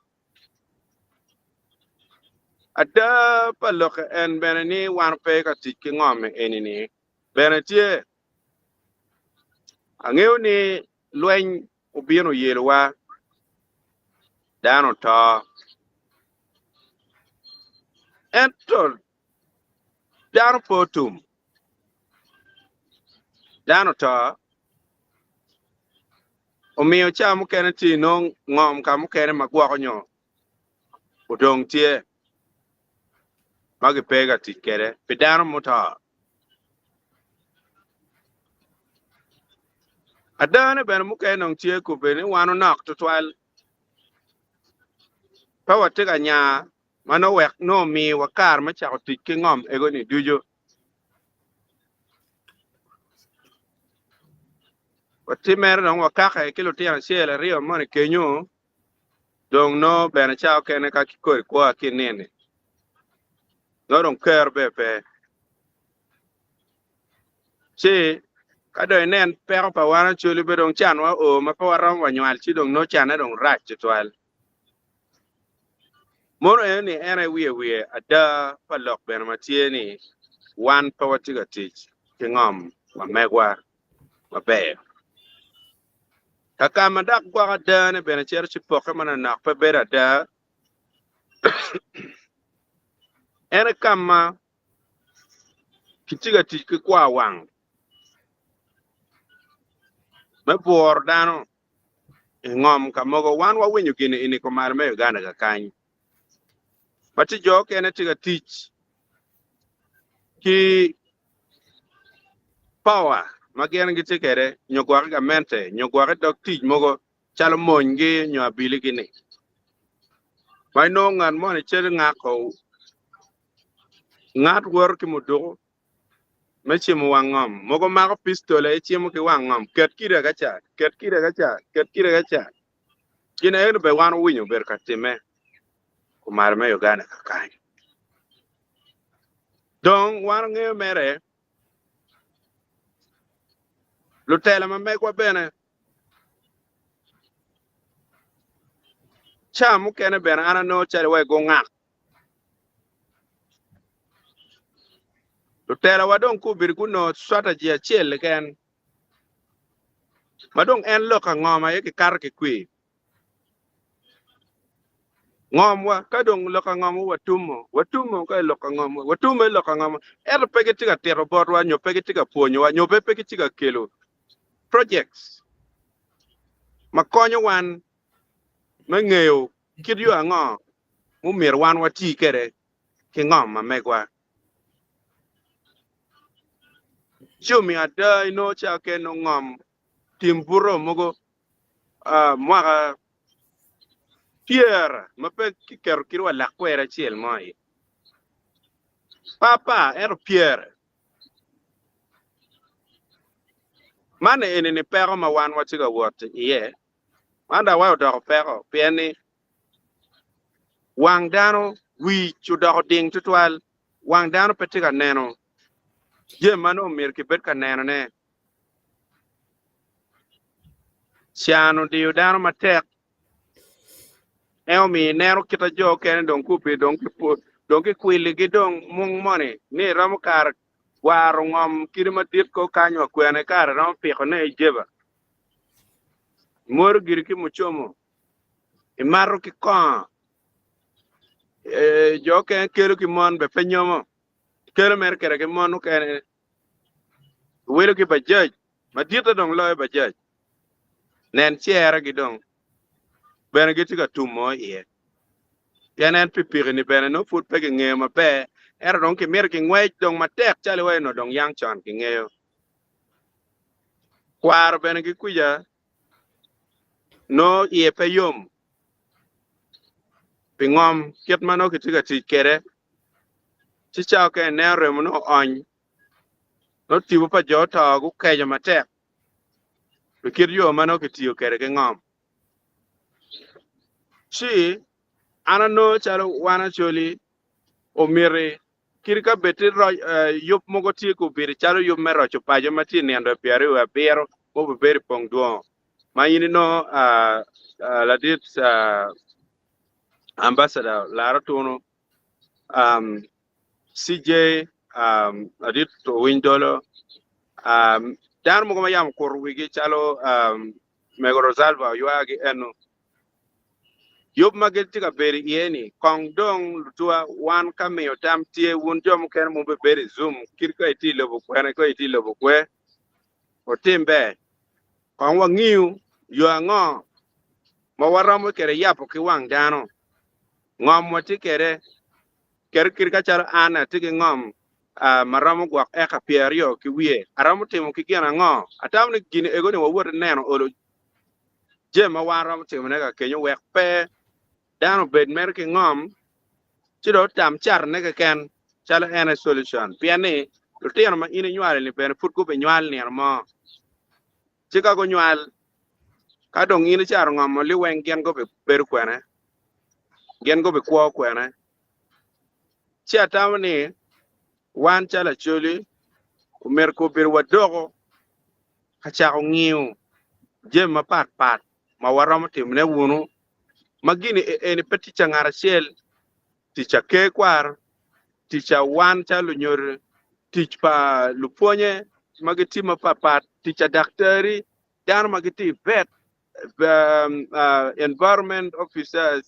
Ada pa lokke en bene ni wan pe ka tic ki ngom eni ni bene tye. Angeyo ni lweny obino oyelowa, dano oto. Ento dano pe otum, dano oto. Omiyo ca mukene tye inong ngom ka mukene ma gwoko nyo odong tye ma gipe ka tic kwede pi dano muto. Adane bene mukene dong tye kubbe ni wan onok tutwal. Pe watye ka nya ma nongo wek nongo omiwa kare me cako tic ki ngom ego-ni ducu. Watye mere dong wakake ki lutino acel aryo moni kenyo dong nongo bene ca okene ka kikodi kwowa ki nini nongo dong kero bene pe. Ci ka dong inen peko pa wan Acholi be dong canwa oo ma pe waromo wa nywal ci dong nongo canne dong rac tutwal. Mono eno ni en aye wiye wiye ada pa lok bene ma tye ni wan pe watye ka tic ki ngom ma megwa maber. Ka ma dok gwok adane bene cito ci pokke manonok pe bedo ada, en aye ka ma kitye ka tic ki kwa wang me bwuro dano i ngom ka mogo. Wan wawinyo gin eni i kumalo me Uganda kakany ma tye jo okene tye ka tic ki power ma gin gitye kwede nyo gwok i gamente nyo gwok i dog tic mogo calo monygi nyo abiligi-ni. Ma inongo ngat moni cito ngako ngat woto ki muduku me cimo wang ngom, mogo mako pistol aye cimo ki wang ngom, ket kida ka ca, ket kida ka ca, ket kida ka ca. Gin eno bene wan owinyo obedo ka timme kumalo me Uganda kakany. Dong wan wangeyo mere lutela ma megwa bene ca mukene bene an anongo calo wai gungak. Lutela wa dong gubedo gunongo strategy acel keken ma dong en lok ango ma aye kikato ki kwir. Ngomwa, ka dong lok angomwa watumo, watumo ka i lok angomwa, watumo i lok angomwa, ento pe gitye ka tito botwa nyo pe gitye ka pwonyowa nyo pe gitye ka kelo projects ma konyo wan me ngeyo kit yo ango mumyero wan wati kwede ki ngom ma megwa. Ci omiyo ada inongo ca kene nongo ngom tim buto mogo mwaka pyera ma pe kiketo kadi wa lak kwer acel mo iye. Pe apar ento pyera. Man eni-ni peko ma wan watye ka wot iye. Man dok wai odoko peko pien ni wang dano wic odoko ding tutwal, wang dano pe tye ka neno jami ma nongo myero kibed ka nenone. Can odiyo dano matek, en omiyo ineno kit ma jo okene dong gubedo dong kikwiligi dong mung moni ni iromo kare gwaro ngom kite madit ko kany wa kwene kare romo pikone i jeba. Imwodo giri ki mucomo, imato ki kongo. Jo okene kelo ki mon bene pe nyomo, kelo mere kede ki mon okene wilo ki bajaj maditte dong loyo bajaj. Nen cere gi dong bene gitye ka tumo iye. Pien en pikipiki-ni bene nongo pud pe kingeyo maber, ento dong kimito kingwec dong matek calo iwaci onongo dong yang con kingeyo. Kwaro bene ki kwica nongo iye pe yom pi ngom kit ma nongo kitye ka tic kwede, ci cawa okene ineno remo nongo oony, nongo tipo pa jo oto gukeco matek pi kit yo ma nongo kitiyo kwede ki ngom. Ci an anongo calo wan Acholi omiti kit ka bed ti roc yub mogo tye ka obedo calo yub me roco paco ma tye i nindo 27 ma obibedo i pong dwongo ma in inongo ladit ambassador Laro Tunu CJ ladit Owiny Dolo dano mogo ma yam okuto wigi calo Mego Rosalba oywagi eno. Yub ma gitye ka bedo iye-ni, kong dong lutuwa, wan ka miyo tam tye, wun jo mukene mubibedo i Zoom, kit ka itye i lobo kwene, ka itye i lobo kwe, wutim ber. Kong wangiyu yo ango ma waromo kwede yabo ki wang dano. Ngom watye kwede, kadi kit ka calo an atye ki ngom ma romo gwok eka 20 ki wiye, aromo timo ki gin ango? Atamo ni gin ego-ni wawot neno olo jami ma wan romo timone ka kenyo wek pe dano obed mere ki ngom ci dong otam catone keken calo en aye solution pien ni lutino ma in inywalo-ni bene pud gubinywal nino mo ci ka gunywal ka dong in icato ngom liweng gin gubibedo kwene gin gubikwo kwene ci atamo ni wan calo Acholi omyero kobedo wadoko ka cako ngiyo jami mapat pat ma waromo timone wunu ma gini eni pe tic a ngat acel, tic a ker kwaro, tic a wan calo lunyodo, tic pa lupwonye ma gitye mapat pat, tic a daktari, dano ma gitye i vet, environment officers,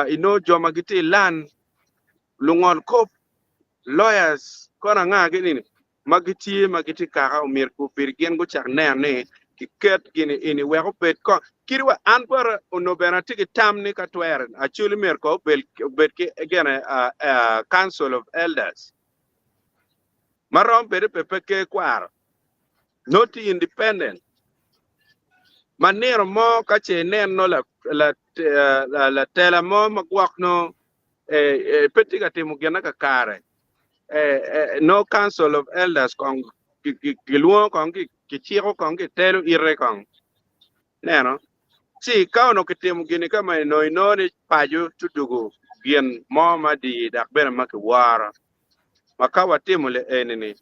inongo jo ma gitye i land, lungol kop, lawyers, kono anga gini ma gitye ma gitye kaka omyero gubed gin gucak neno ni kiket gini eni wek obed kong kadi wa an bota onongo bene atye ki tam ni ka twere Acholi myero kong obed obed ki gene council of elders ma romo bedo pe pe ker kwaro nongo tye independent ma nino mo ka ce inen nongo la la latela mo ma gwok nongo pe tye ka timo gine kakare nongo council of elders kong gilwongo kong kiciko kong kitelo ite kong neno ci ka onongo kitimo gini ka ma onongo inongo ni paco tudugo gin mo ma diyi dok bene ma kiworo ma ka watimo le eni ni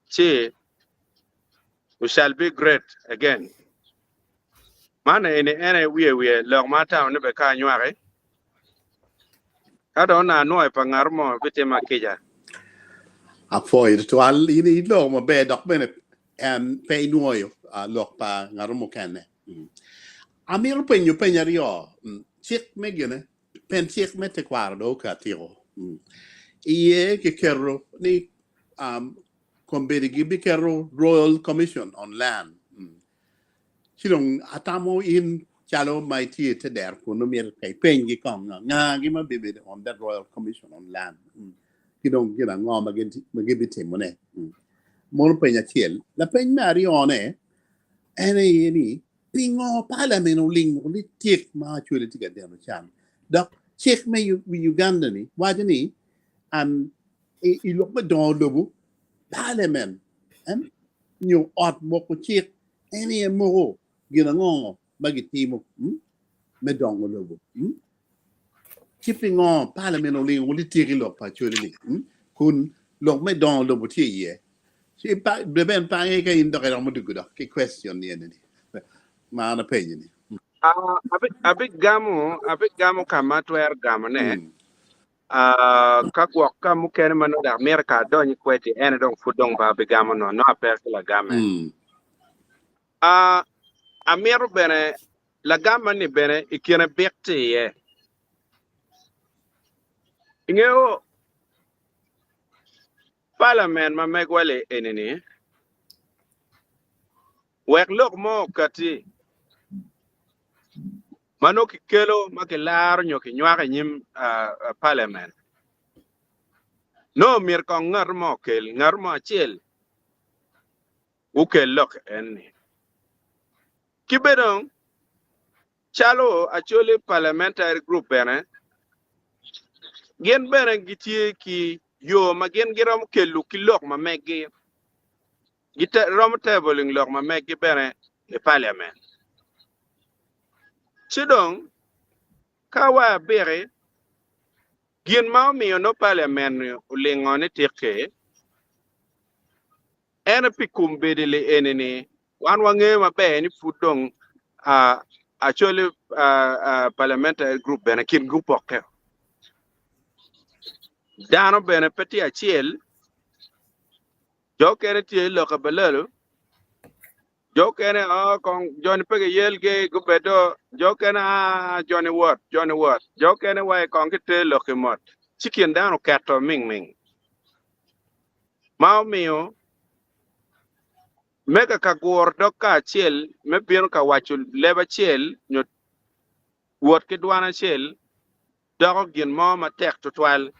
ci we shall be great again man eni en aye wiye wiye lok ma atamo ni bene ka anywaki Ka dong onongo anwoyo pa ngat mo, bitima kica. Apwoyo tutwal in iloko maber dok bene pe inwoyo lok pa ngat mukene. Amito penyo peny aryo. Cik me gine, pen cik me tekwaro dong okatiko. Iye kiketo ni kombeddi gibiketo Royal Commission on Land. Ci dong atamo in calo ma itye i te dero kunnu myero ka ipenygi kong ngagi ma bibedo on that Royal Commission on Land ki dong gin ango ma gibitimone. Mono peny acel. Lapeny me aryone en aye ni pingo parliament olingo ni tyek ma Acholi tye ka deno can dok cik me Uganda ni waco ni i lok me dongo lobo parliament nyo ot moko cik en aye moko gin ango ma gitimo me dongo lobo. Ci pingo parliament olingo lityeki lok pa Acholi-ni kun lok me dongo lobo tye iye? Ci bene pe ange ka in dok iromo dugo dok ki question ni eni ma an apenyo ni. Abigamo, abigamo ka ma atwero gamone. Ka gwok ka mukene ma nongo dok mito ka adony i kwedi ene dong pud dong pe abigamo no, nongo ape ki lagame. Amito bene lagamma ni bene i kine bik tye iye. Ingeyo Parliament ma megwa li eni-ni, wek lok mo okati ma nongo kikelo ma kilaro nyo kinywako i nyim Parliament, nongo myero kong ngat mo okel, ngat mo acel gukel lok eni. Ki bene dong, Calo Acholi Parliamentary Group bene, gin bene gitye ki yo ma gin giromo kelo ki lok ma meggi. Giromo tabling lok ma meggi bene i Parliament. Ci dong, ka wa abiki, gin ma omiyo nongo Parliament olingo ni tiki, Ento pi kombeddi li eni-ni, wan wangeyo maber ni pud dong Acholi Parliamentary Group bene kingi opokke. Dano bene pe tye acel, jo okene tye i lok abalalo, jo okene oh, kong joni pe giyelgi gubedo, jo okene ah, joni wot, joni wot, jo okene wa i kong giter lok i mot, ci kin dano oketo mingming. Ma omiyo mega ka guro dog kacel me bino ka waco leb acel nyo wot ki dwan acel doko gin mo matek tutwal.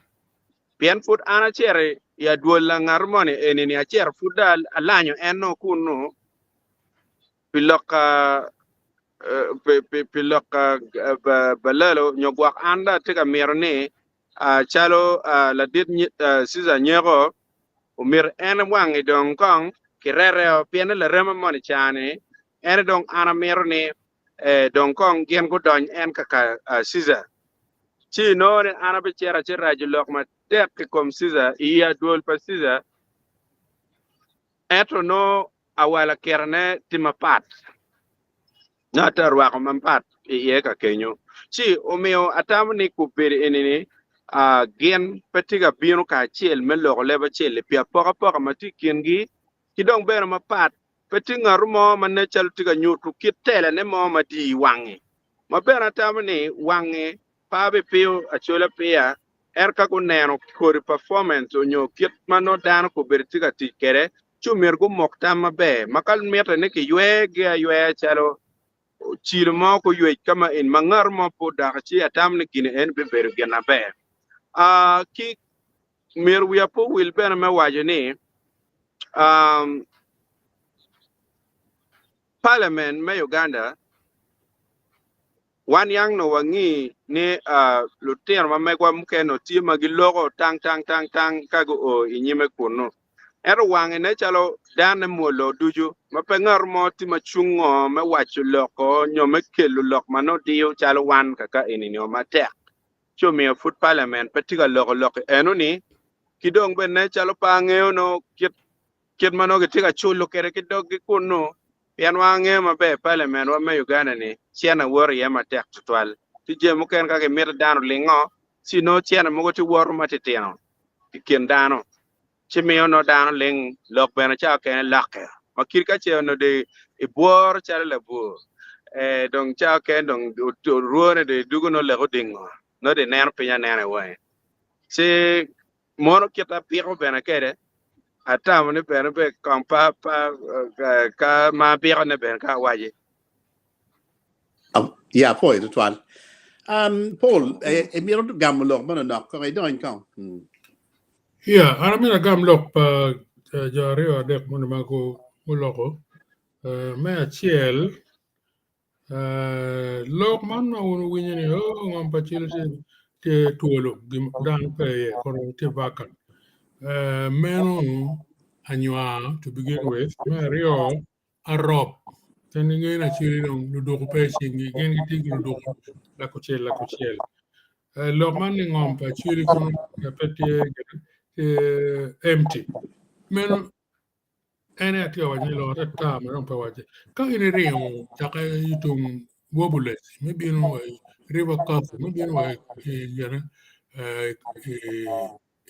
Pien pud an acito i adwol la ngat moni eni-ni acito pud dong alanyo en nongo kunnu pi lok pi lok balalo nyo gwok an dong atye ka mito ni calo ladit Cecar Nyeko omyero en wangi dong kong kirete pien ni larema moni ca-ni en dong an amito ni dong kong gin gudony en kaka Cecar. Ci inongo ni an abicito aciraco lok matek i kom Cecar i adwol pa Cecar ento nongo awala kirane tye mapat. Nyo ate arwako mapat iye ka kenyo. Ci omiyo atamo ni kobedo eni-ni gin pe tye ka bino kacel me loko leb acel-li pi apokapoka ma tye i kingi ki dong bene mapat pe tye ngat mo ma nen calo tye ka nyuto kit telane mo ma diyi wange. Ma bene atamo ni wange pe abipiyo acola piya ento ka guneno kodi performance onyo kit ma nongo dano kobedo tye ka tic kwede ci omyero gumok tam maber ma ka mitte ni kiywergi ayweya calo cilo mo guywec ka ma eni ma ngat mo pe odok ci atamo ni gini eni bibedo gin maber. Ki myero wiya pe owil bene me waco ni Parliament me Uganda Wan yang nongo wangi ni lutino ma megwa mukene nongo tye ma giloko tang tang tang tang ka guo i nyime kunnu. Ento wange nen calo danne mwolo ducu ma pe ngat mo tye ma cungo me waco loko nyo me kelo lok ma nongo diyo calo wan kaka eni-ni o matek. Ci omiyo pud parliament pe tye ka loko lok eno-ni ki dong bene nen calo pe angeyo nongo kit Kit ma nongo gitye ka culo kwede ki doggi kunnu, pien wangeyo maber paliamentwa me Uganda-ni cene woto iye matek tutwal. Tye jami mukene ka gimito dano olingo, ci nongo cene mogo tye woto matitino i kin dano, ci miyo nongo dano ling, lok bene ca okene lokke. Ma kit ka ce onongo dong ibworo calo labwor, ee, dong ca okene dong orwone dong idwogo nongo lek odingo, nongo dong ineno piny anena i wangi. Ci Mono kit apiko bene kede, atamo ni bene be kong pa pa ka ma apiko ne bene ka awaci. Ya apoyo tutwal. Um, Paul, imito gamo lok manonok kong idony kong. Ya, an amito agam lok pa jo aryo adek moni ma guloko. Me acel, Lok man ma wun wuwinyo ni oo ngom pa cilo tye twolo dano pe iye kono tye vacant meno anywar to begin with me aryo arop pien ingeyo ni acoli dong luduku pe icingi gin gitye ki luduku lakucel lakucel lok man ni ngom pa acoli kono pe tye empty meno En aye atye ka waco ni lok atata ma dong pe wacce. Ka in iringo cakke i tung Wobulec me bino wa i River Coffee me bino wa i gine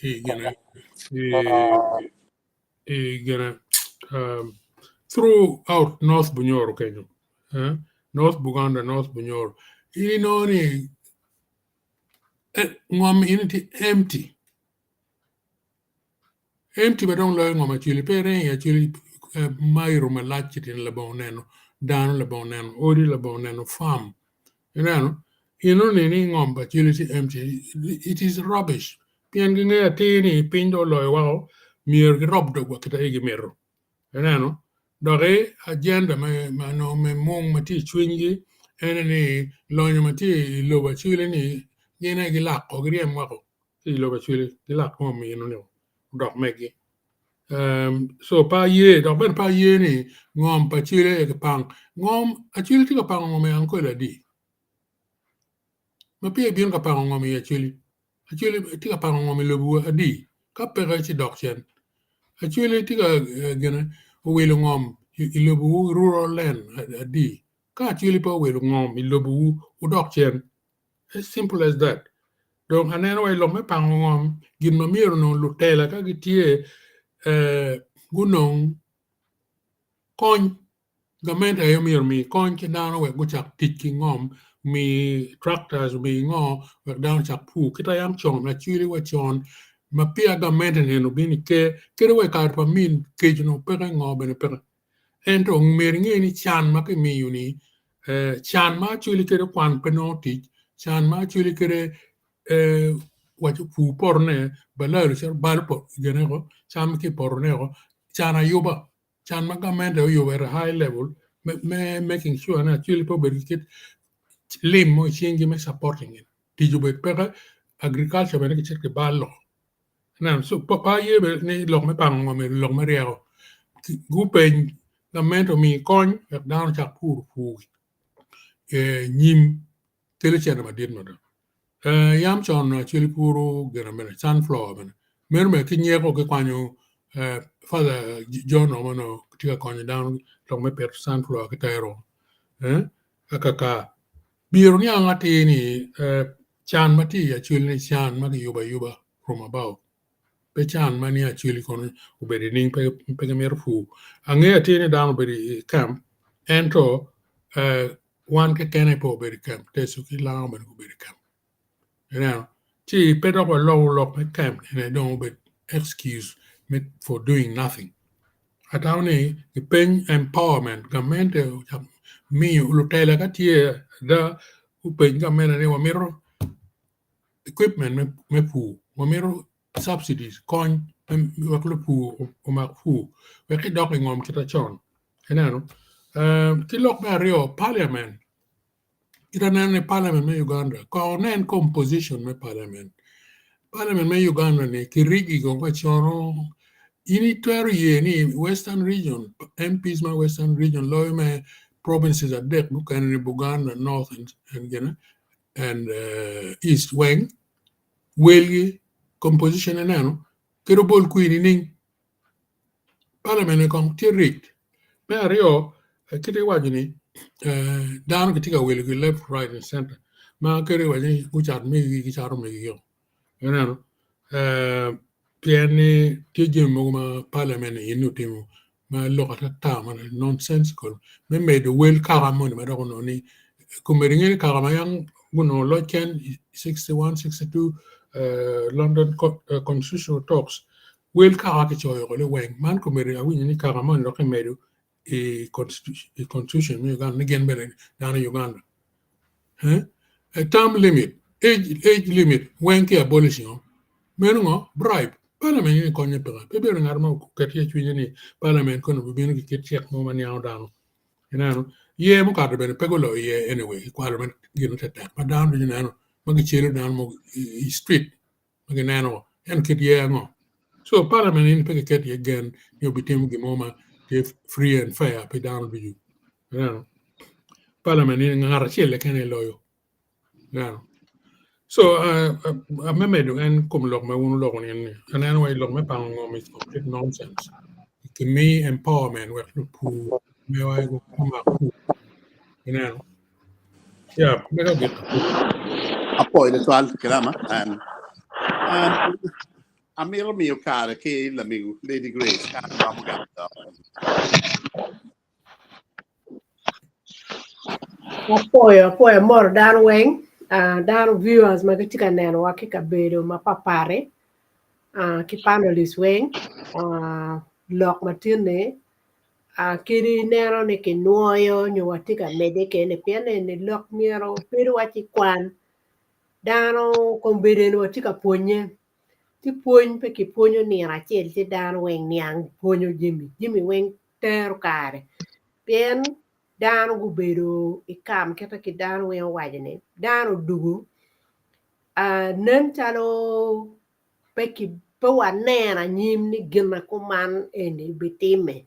i gine i gine throughout North Bunyoro kenyo North Buganda North Bunyoro in inongo ni. Ngom eni tye empty, empty ma dong loyo ngom Acholi pe iringo i Acholi mairo malac ci tyen labongo neno dano labongo neno odi labongo neno farm ineno enoni ni ngom pa Acholi tye empty it is rubbish pien gingeyo atir ni piny dong oloyo woko myero girob dogwa kit ma igi mito. Ineno? Doki agenda ma nongo me mung ma tye i cwinygi ene ni lonyo ma tye i lobo Acholi-ni gin aye gilako giryem woko ki i lobo Acholi gilak ngom eno-ni odok megi. Co pe aye dok bene pe aye ni ngom pa Acholi aye kipang. Ngom Acholi tye ka pango ngom i Ankole adi? Ma peya ibino ka pango ngom i Acholi? Acholi tye ka pango ngom i lobowa adi? Ka peke ci dok cen. Acholi tye ka gine owilo ngom i lobowu rural land adi? Ka Acholi pe owilo ngom i lobowu wudok cen. As simple as that. Dong aneno wa i lok me pango ngom gin ma myero onongo lutela ka gitye gunong kony Gamente aye myero omi kony ki dano wek gucak tic ki ngom, omi tractors, omi ngo wek dano ocak pur kit ma yam con acwili wa con ma peya gamente neno obino i ker kadi wa i kare pa min kec onongo peke ngo bene peke ento myero inge ni can ma kimiyo ni can ma acwili kede kwan pe nongo tic can ma acwili kede waco pur potone balalo cito balo cam ki i potone can ayuba Can ma gamente oyubo at a high level me making sure ni actually pe obedo ki kit lim mo i cingi me supporting it. Tic obed peke, agriculture bene kicito kibalo. Ineno, so pe aye bene ni lok me pango ngom eni lok me ryeko. Gupeny gamente omi kony wek dano ocak puro pur nyim kelo cente madit mada. Yam con acwali puro gin mene sunflower bene meno bene ki nyeko ki kwanyo Father John romo onongo tye ka konyo dano lok me pito sunflower ki tero akaka myero niang atir ni can ma tye i acwali ni can ma kiyubo ayuba from above pe can ma ni acwali kono obedo nining pe gimito pur angeyo atir ni dano obedo i camp ento wan keken aye pe wabedo i camp Teso ki Lango bene gubedo i camp ineno ci pe dok waloko lok me camp eni dong obed excuse me for doing nothing atamo ni gipeny empowerment gamente ocak miyo lutela ka tye ada gupeny gamente ni wamito equipment me pur wamito subsidies kony wek lupur omak pur wek kidok i ngom kit macon ineno ki lok me aryo parliament kit aneno ni parliament me Uganda kong wunen composition me parliament parliament me Uganda ni kirigi kong ka cono in itwero ye ni western region MPs me western region loyo me provinces adek mukene ni Buganda north and east weng welgi composition ineno kadi obol kwir nining parliament kong tye rigged me aryo kit iwaco ni dano gitye ka wilogi left right and center ma kadi iwaco ni gucat megi gicato megio ineno pien ni tye jami mogo ma parliament eni otimo ma lok atata ma nonsensical me medo wel kaka moni ma dok onongo ni komedi inge ni kaka ma yam gunongo loc ken i 61, 62 London Constitutional Talks wel kaka kicoyo woko liweng man komedi awinyo ni kaka moni dok kimedo i constitution me Uganda ni gin bene dano Uganda term limit age limit weng ki abolishing o meno ngo bribe parliament ni konye peke pe bedo ngat mo oket iye cwinye ni parliament kono obibino ki kit cik mo ma niango dano ineno yer mukato bene pe guloyo iye anyway kikwalo mere gin tetek ma dano ducu neno ma gicelo dano mogo i street ma gineno ento kit yer ango so parliament eni pe kiket iye gen ni obitimo gin mo ma tye free and fair pi dano ducu ineno parliament eni ngat acel keken aye loyo ineno so me medo en kom lok ma wun wuloko ni eni aneno wai lok me pango ngom is complete nonsense kimi empowerment wek lupur mewa gumak pur ineno yeah meno gin Apoyo tutwal Kilama. Amito miyo kare ki lamego Lady Grace ka romo gamo dok. Apoyo, apoyo amoro dano weng. Dano viewers ma gitye ka nenowa ki kabedo mapatpat-ti ki panelists weng lok ma tye-ni kadi ineno ni kinwoyo nyo watye ka medde kene pien eni lok myero bedo waci kwan dano kombeddi eni watye ka pwonye ci pwony pe kipwonyo nino acel ci dano weng niang pwonyo jami, jami weng tero kare pien dano gubedo i kam kite ki dano weng owaco ni dano odugo nen calo pe ki pe waneno anyim ni gin ma kuman eni bitimme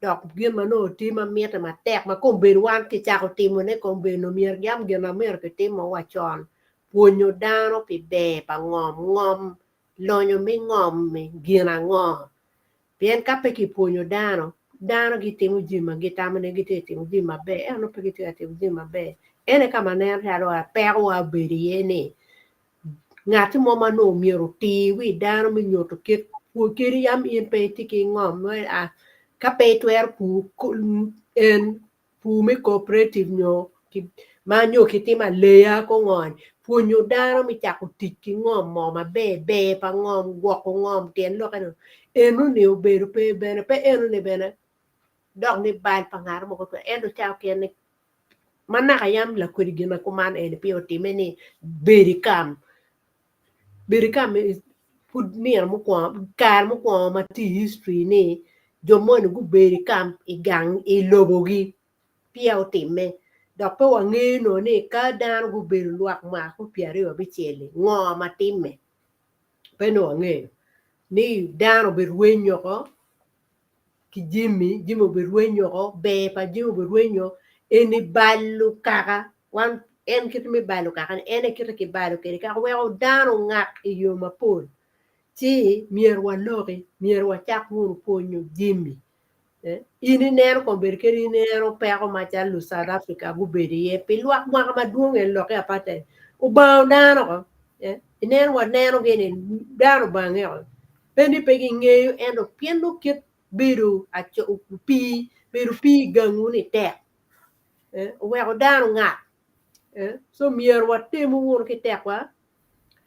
dok gin ma nongo tye ma mitte matek ma kombeddi wan kicako timone kombeddi nongo myero yam gin ma myero kitimo wa con pwonyo dano pi ber pa ngom, ngom lonyo me ngom-mi gin ango? Pien ka pe kipwonyo dano, dano gitimo jami ma gitamo ni gitye ka timo jami maber ento nongo pe gitye ka timo jami maber. Ene ka ma nen calo pekowa obedo iye ni ngat mo ma nongo myero otir wi dano me nyuto kit kadi yam in pe itye ki ngom ka pe itwero pur en pur me cooperative nyo ma nyo kitimo aleya ko ngo ni pwonyo dano me cako tic ki ngom mo maber ber pa ngom gwoko ngom tyen lokke ni enoni obedo pe bene pe enoni bene dok ni bal pa ngat mo keken ento ca okene ma naka yam lakwedi gin ma kuman eni peya otime ni bed i kam bedo i kam pud nino mukwongo kare mukwongo ma tye i history ni jo moni gubedo i kam i gang i lobogi peya otimme dok pe wangeyo nongo ni ka dano gubedo lwak mwaka ki pyeraryo abicel-li ngo ma timme pe nongo wangeyo ni dano obedo rwenyo oko ki jami, jami obirwenyo oko, ber pa jami obirwenyo, eni balo kaka, wan en kite me balo kaka ni en aye kite kibalo kwede kaka weko dano ongak i yo mapol ci myero waloki, myero wacak wunu pwonyo jami. In ineno kombeddi kadi ineno peko macalo lu South Africa gubedo iye pi lwak mwaka madwong en lokke apartheid obango dano oko, ineno waneno gini dano obange oko. Pe ni pe gingeyo ento pien nongo kit bedo opii, bedo opii i gangwu-ni tek oweko dano ngak. Co myero watemu wunu ki tekwa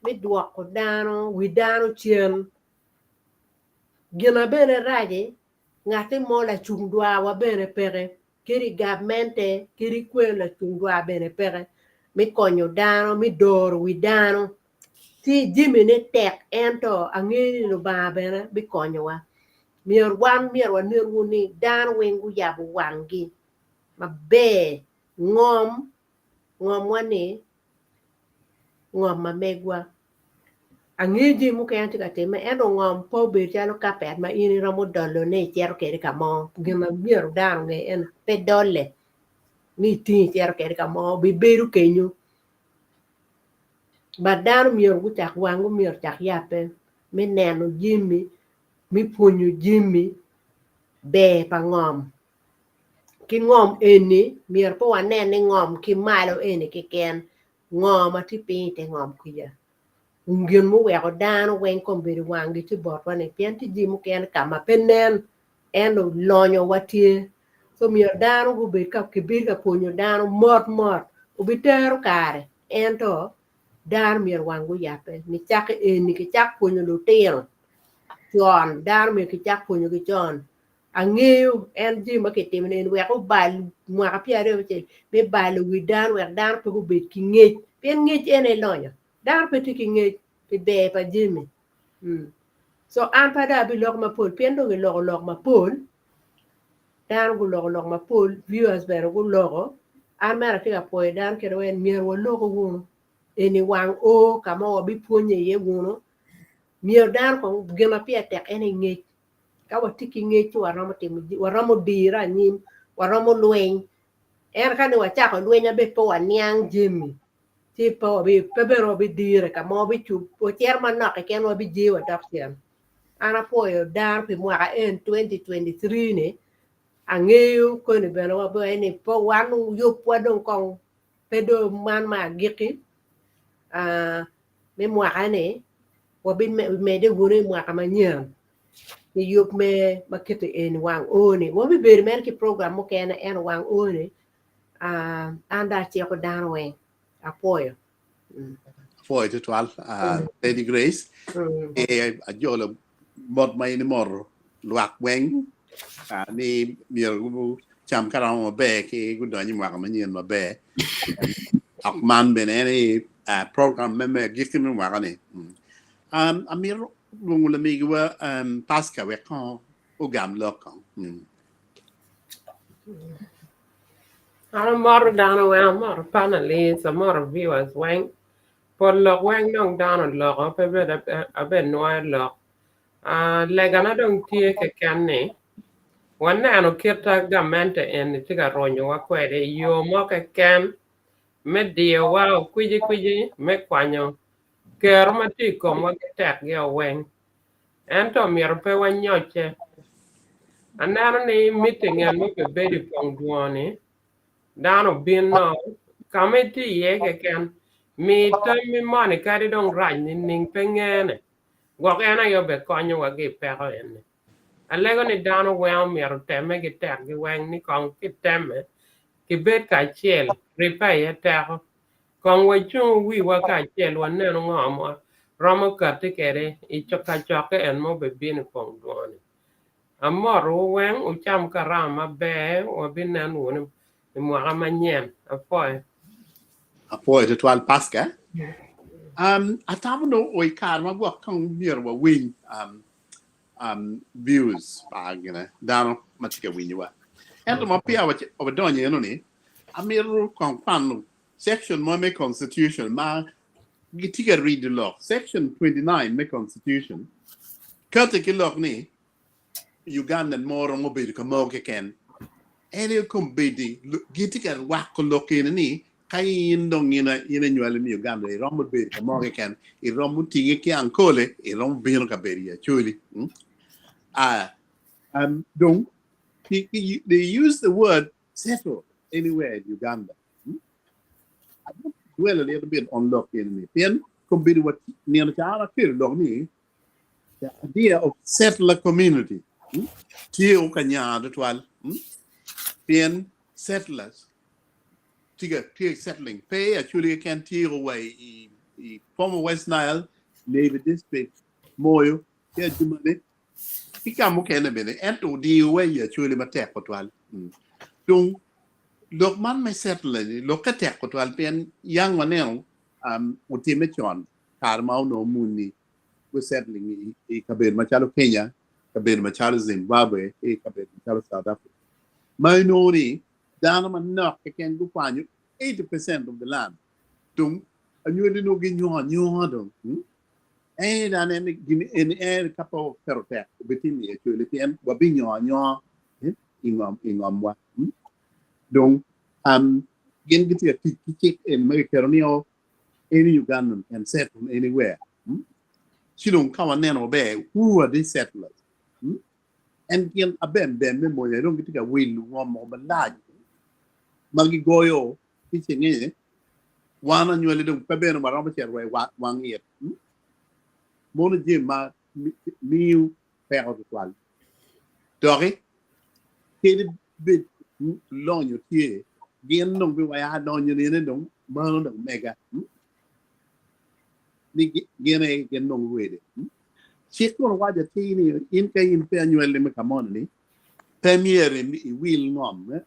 me dwoko dano, wi dano cen. Gin ma bene rac-ci, ngatti mo lacung dwarwa bene peke, kadi i gavmente kadi kwer lacung dwar bene peke me konyo dano, me doro wi dano. Ci jamine tek ento angeyo ni Lubanga bene bikonyowa. Myero wan myero wanen wunu ni dano weng guyabo wanggi maber ngom ngomwa ni ngom ma megwa. Angeyo jami mukene tye ka timme ento ngom pe obedo calo kapet ma in iromo dolone icito kwede ka mo gin ma myero dano onge eni pe dole ni itingo icito kwede ka mo bibedo kenyo. But dano myero gucak wanggi myero ocak yabbe me neno jami, me pwonyo jami ber pa ngom. Ki ngom eni myero pe wanen ni ngom ki malo eni keken, ngo ma tye piny ite ngom kwica. Gin muweko dano weng kombeddi wanggi tye botwa ni pien tye jami mukene ka ma pe nen ento lonyo wa tye. So myero dano gubed ka kibed ka pwonyo dano mot mot obitero kare ento dano myero wang guyabbe nicake eni kicak pwonyo lutino con dano myero kicak pwonyogi con angeyo en jami ma kitimo ni eni wek obal mwaka pyeraryo abicel me balo wi dano wek dano pe gubed ki ngec pien ngec en aye lonyo dano pe tye ki ngec pi ber pa jami so an pe dong abiloko mapol pien dong kiloko lok mapol Dano guloko lok mapol, viewers bene guloko. An mere atye ka pwoyo dano kede weng myero waloku wunu. Eni wang o ka ma wabipwonye iye wunu. Myero dano kong gin ma pire tek en aye ngec. Ka watye ki ngec ci waromo timo waromo dire anyim, waromo lweny. Ento ka ni wacako lweny ma bene pe waniang jami ci pe wabi pe bene wabidire ka mo wacito manok keken wabijee wadok cen. An apwoyo dano pi mwaka en 2023 ni angeyo koni bene waber ni pe wan yubwa dong kong pe dong man me agikki me mwaka ni wabimedde wunu i mwaka manyen ki yub me ma kiti eni wang oo ni wabibedo mere ki program mukene ento wang oo ni an dong aciko dano weng apwoyo. Apwoyo tutwal, Lady Grace. E ajolo mot ma in imoto lwak weng ni myero gucam karama maber ki gudony i mwaka manyen maber. Dok man bene en aye program me me agikki me mwaka-ni. Amito lwongo lamigiwa Pasca wek kong ogam lok kong. An amoto dano weng, amoto panelists, amoto viewers weng. Pol lok weng dong dano oloko pe bed abed nwoyo lok. Ah, legana dong tye keken ni waneno kit ma gamente eni tye ka ronyowa kwede i yo mo keken me diyowa okwicikwici me kwanyo kero ma tye i komwa ki tekgi weng. Ento myero pe wanyocce. Aneno ni meeting en ma obebedo i pong dwongo-ni, dano obino ka ma itye iye keken, mi tammi moni kadi dong rac nining pe ngene, gwok en aye obekonyowa ki i peko eni. Alego ni dano weng omyero otemme ki tekgi weng ni kong kitemme kibed kacel, ribbe aye teko. Kong wacungu wiwa kacel wanenu ngo ma romo katti kwede i kacokke en ma obebino i pong dwongo-ni. Amotowu weng wucam karama maber, wabinen wunu i mwaka manyen. Apwoyo. Apwoyo tutwal Pasca. Um, atamo dong o i kare ma gwok kong myero wawiny um, um, views pa gine dano ma tye ka winyowa. Ento ma peya wadonyo eno-ni, amito kong kwano Section mo me Constitution ma gitye ka rido lok, Section 29 me Constitution, kati ki lok ni Ugandan mo romo bedo ka mo keken. En aye kombeddi gitye ka rwako lok eni ni ka in dong in in anywali me Uganda iromo bedo ka mo keken, iromo tinge ki Ankole, iromo bino ka bedo i Acholi. Hmm? Ah, dong they use the word settle anywhere in Uganda. I want to dwell a little bit on lok eni pien kombeddi wa nino ca an akelo lok ni the idea of settler community tye o ka nya tutwal pien settlers tye ka tye settling pe actually keken tye o wa i i former West Nile Navy District Moyo ki Adjumani ki ka mukene bene ento odiyo wa i Acholi matek tutwal. Dong lok man me settler ni lokke tek tutwal pien yang waneno um, otimme con kare ma onongo muni gu settling i, i kabedo macalo Kenya, kabedo macalo Zimbabwe ki kabedo macalo South Africa ma inongo ni dano manok keken gukwanyo 80% of the land dong anywali nongo ginyongo anyonga dong. Hmm? En aneno ni gin eni en ka pe waketo tek obitimo iye cwele pien wabinyongo anyonga i ngom i ngomwa. Dong um, gin gitye ka tic ki cik eni ma giketo ni o any Ugandan can settle anywhere. Ci dong ka waneno maber, who are these settlers? En gin abembem me monya dong gitye ka wilo ngom moko malac ma gigoyo ki cenge wan anywali dong pe bene waromo cito wa i wang it. Mono jami ma miyo peko tutwal. Doki kadi bed lonyo tye, gin dong biwaco lonyo nene dong mano dong mega. Ni gin aye gin dong rwede. Cik kono waco atir ni in ka in pe anywali me ka moni-ni, pe myero iwil ngom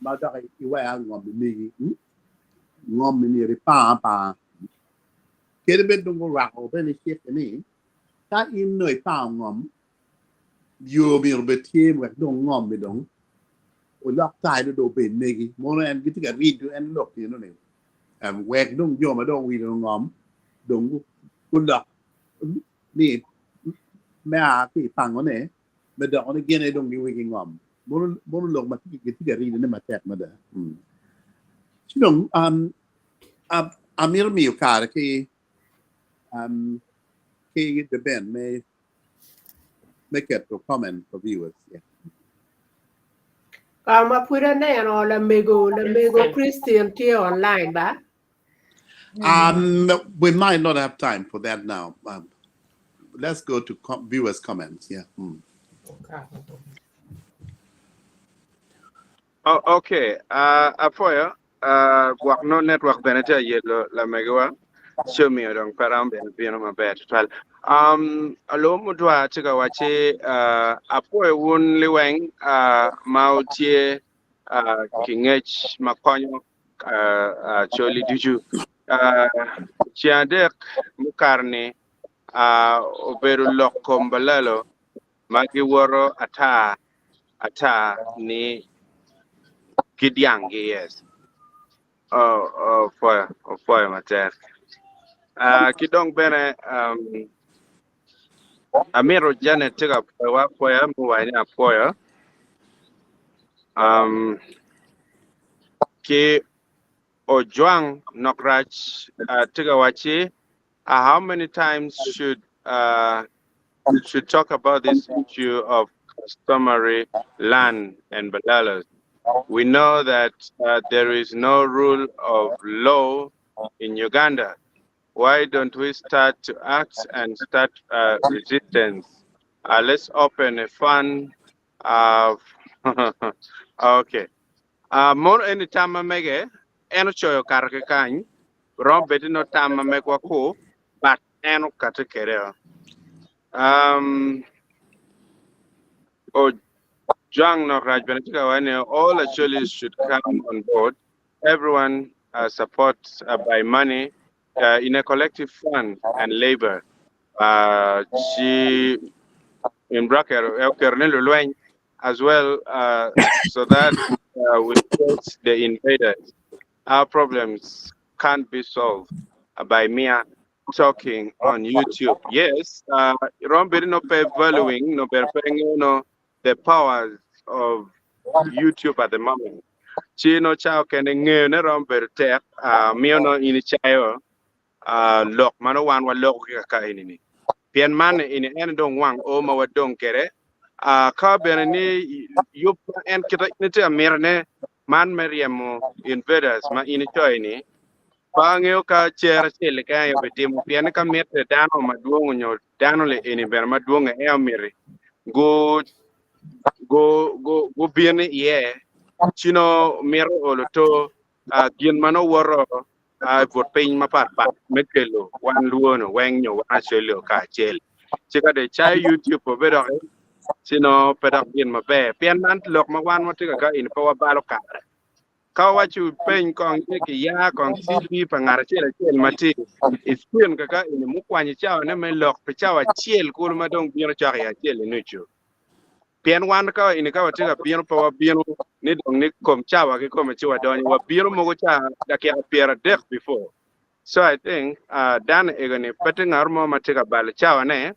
ma dok iwek ngom i megi, ngom myero ipang apanga. Kadi bed dong gurwako bene cikke ni ka in dong ipango ngom, yo myero obed tye wek dong ngom-mi dong olok title dong obed megi. Mono en gitye ka rido en lok eno-ni wek dong jo ma dong owilo ngom dong gulok ni me a ki i pangone me doko ni gin aye dong giwigi ngom. Mono mono lok ma gitye ka ridone matek mada. Ci dong um, amito miyo kare ki um, ki The Ben me me keto comment for viewers. Yeah. Ka ma pud aneno lamego lamego Christian tye online ba? We might not have time for that now. Let's go to viewers' comments. Yeah. Oh, okay. Afoyo. Gwok no network bene tye ayelo lamegiwa ci omiyo dong pe romo bene bino maber tutwal. Um, alo mudwa tye ka wacci uh, apwoyo wun liweng uh, ma wutye uh, ki ngec ma konyo uh, Acholi ducu. Uh, ceng adek mukato-ni uh, obedo lok kom balalo ma giwoto ata ata ni ki dyanggi yes. Oh, oh, opwoyo, opwoyo matek. Uh, ki dong bene um, amito Janet tye ka pwoyowa apwoya muwaco ni apwoyo. Um, ki Ojwang Nokrac uh, tye ka wacci uh, how many times should uh, should talk about this issue of customary land and balalas. We know that there is no rule of law in Uganda. Why don't we start to act and start uh, resistance? Let's open a fund. Okay. Mono eni tam ma mege, en ocoyo kato ki kany, romo bed ni nongo tam ma megwa ku, but en okati kede o. Um, Ojwang nok rac bene tye ka waco ni all Acholis should come on board, everyone support by money in a collective fund and labor. Ci in bracket oketo ni lulweny as well so that we face the invaders. Our problems can't be solved by mere talking on YouTube. Yes, rom bedo no pe valuing, no ber pe ngeyo no the powers of YouTube at the moment. Ci no ca okene ngeyo ne rom bedo tek, miyo no in icayo lok ma nongo wan waloko ki kaka eni ni. Pien man eni en dong wang o ma wadong kwede. Ka bene ni yub ma en kite in itye ka mitone man me ryemo invaders ma in icoyo ni, pe angeyo ka cer acel keken aye obitimo pien ka mitte dano madwong onyo dano li eni bene madwong aye omiti gu gu gu gubin iye ci nongo mito olo to gin ma nongo woto i but piny mapat pat me kelo wan lwonu weng nyo wan Acholi-o kacel. Ci ka dong icayo YouTube obe doki, ci nongo pe dok gin maber. Pien man lok ma wan watye ka ka eni pe wabalo kare. Ka wawaco peny kong ni kiya kong CV pa ngat acel acel ma tye i screen kaka eni mukwanyo cawane me lok pi cawa acel kulu ma dong bino cok i acel i nucu. Pien wan ka ini ka watye ka bino pe wabino ni dong ni kom cawa ki kome ci wadonyo wabino mogo ca dakika 30 before. So I think dano ego ni pe tye ngat mo ma tye ka balo cawa ne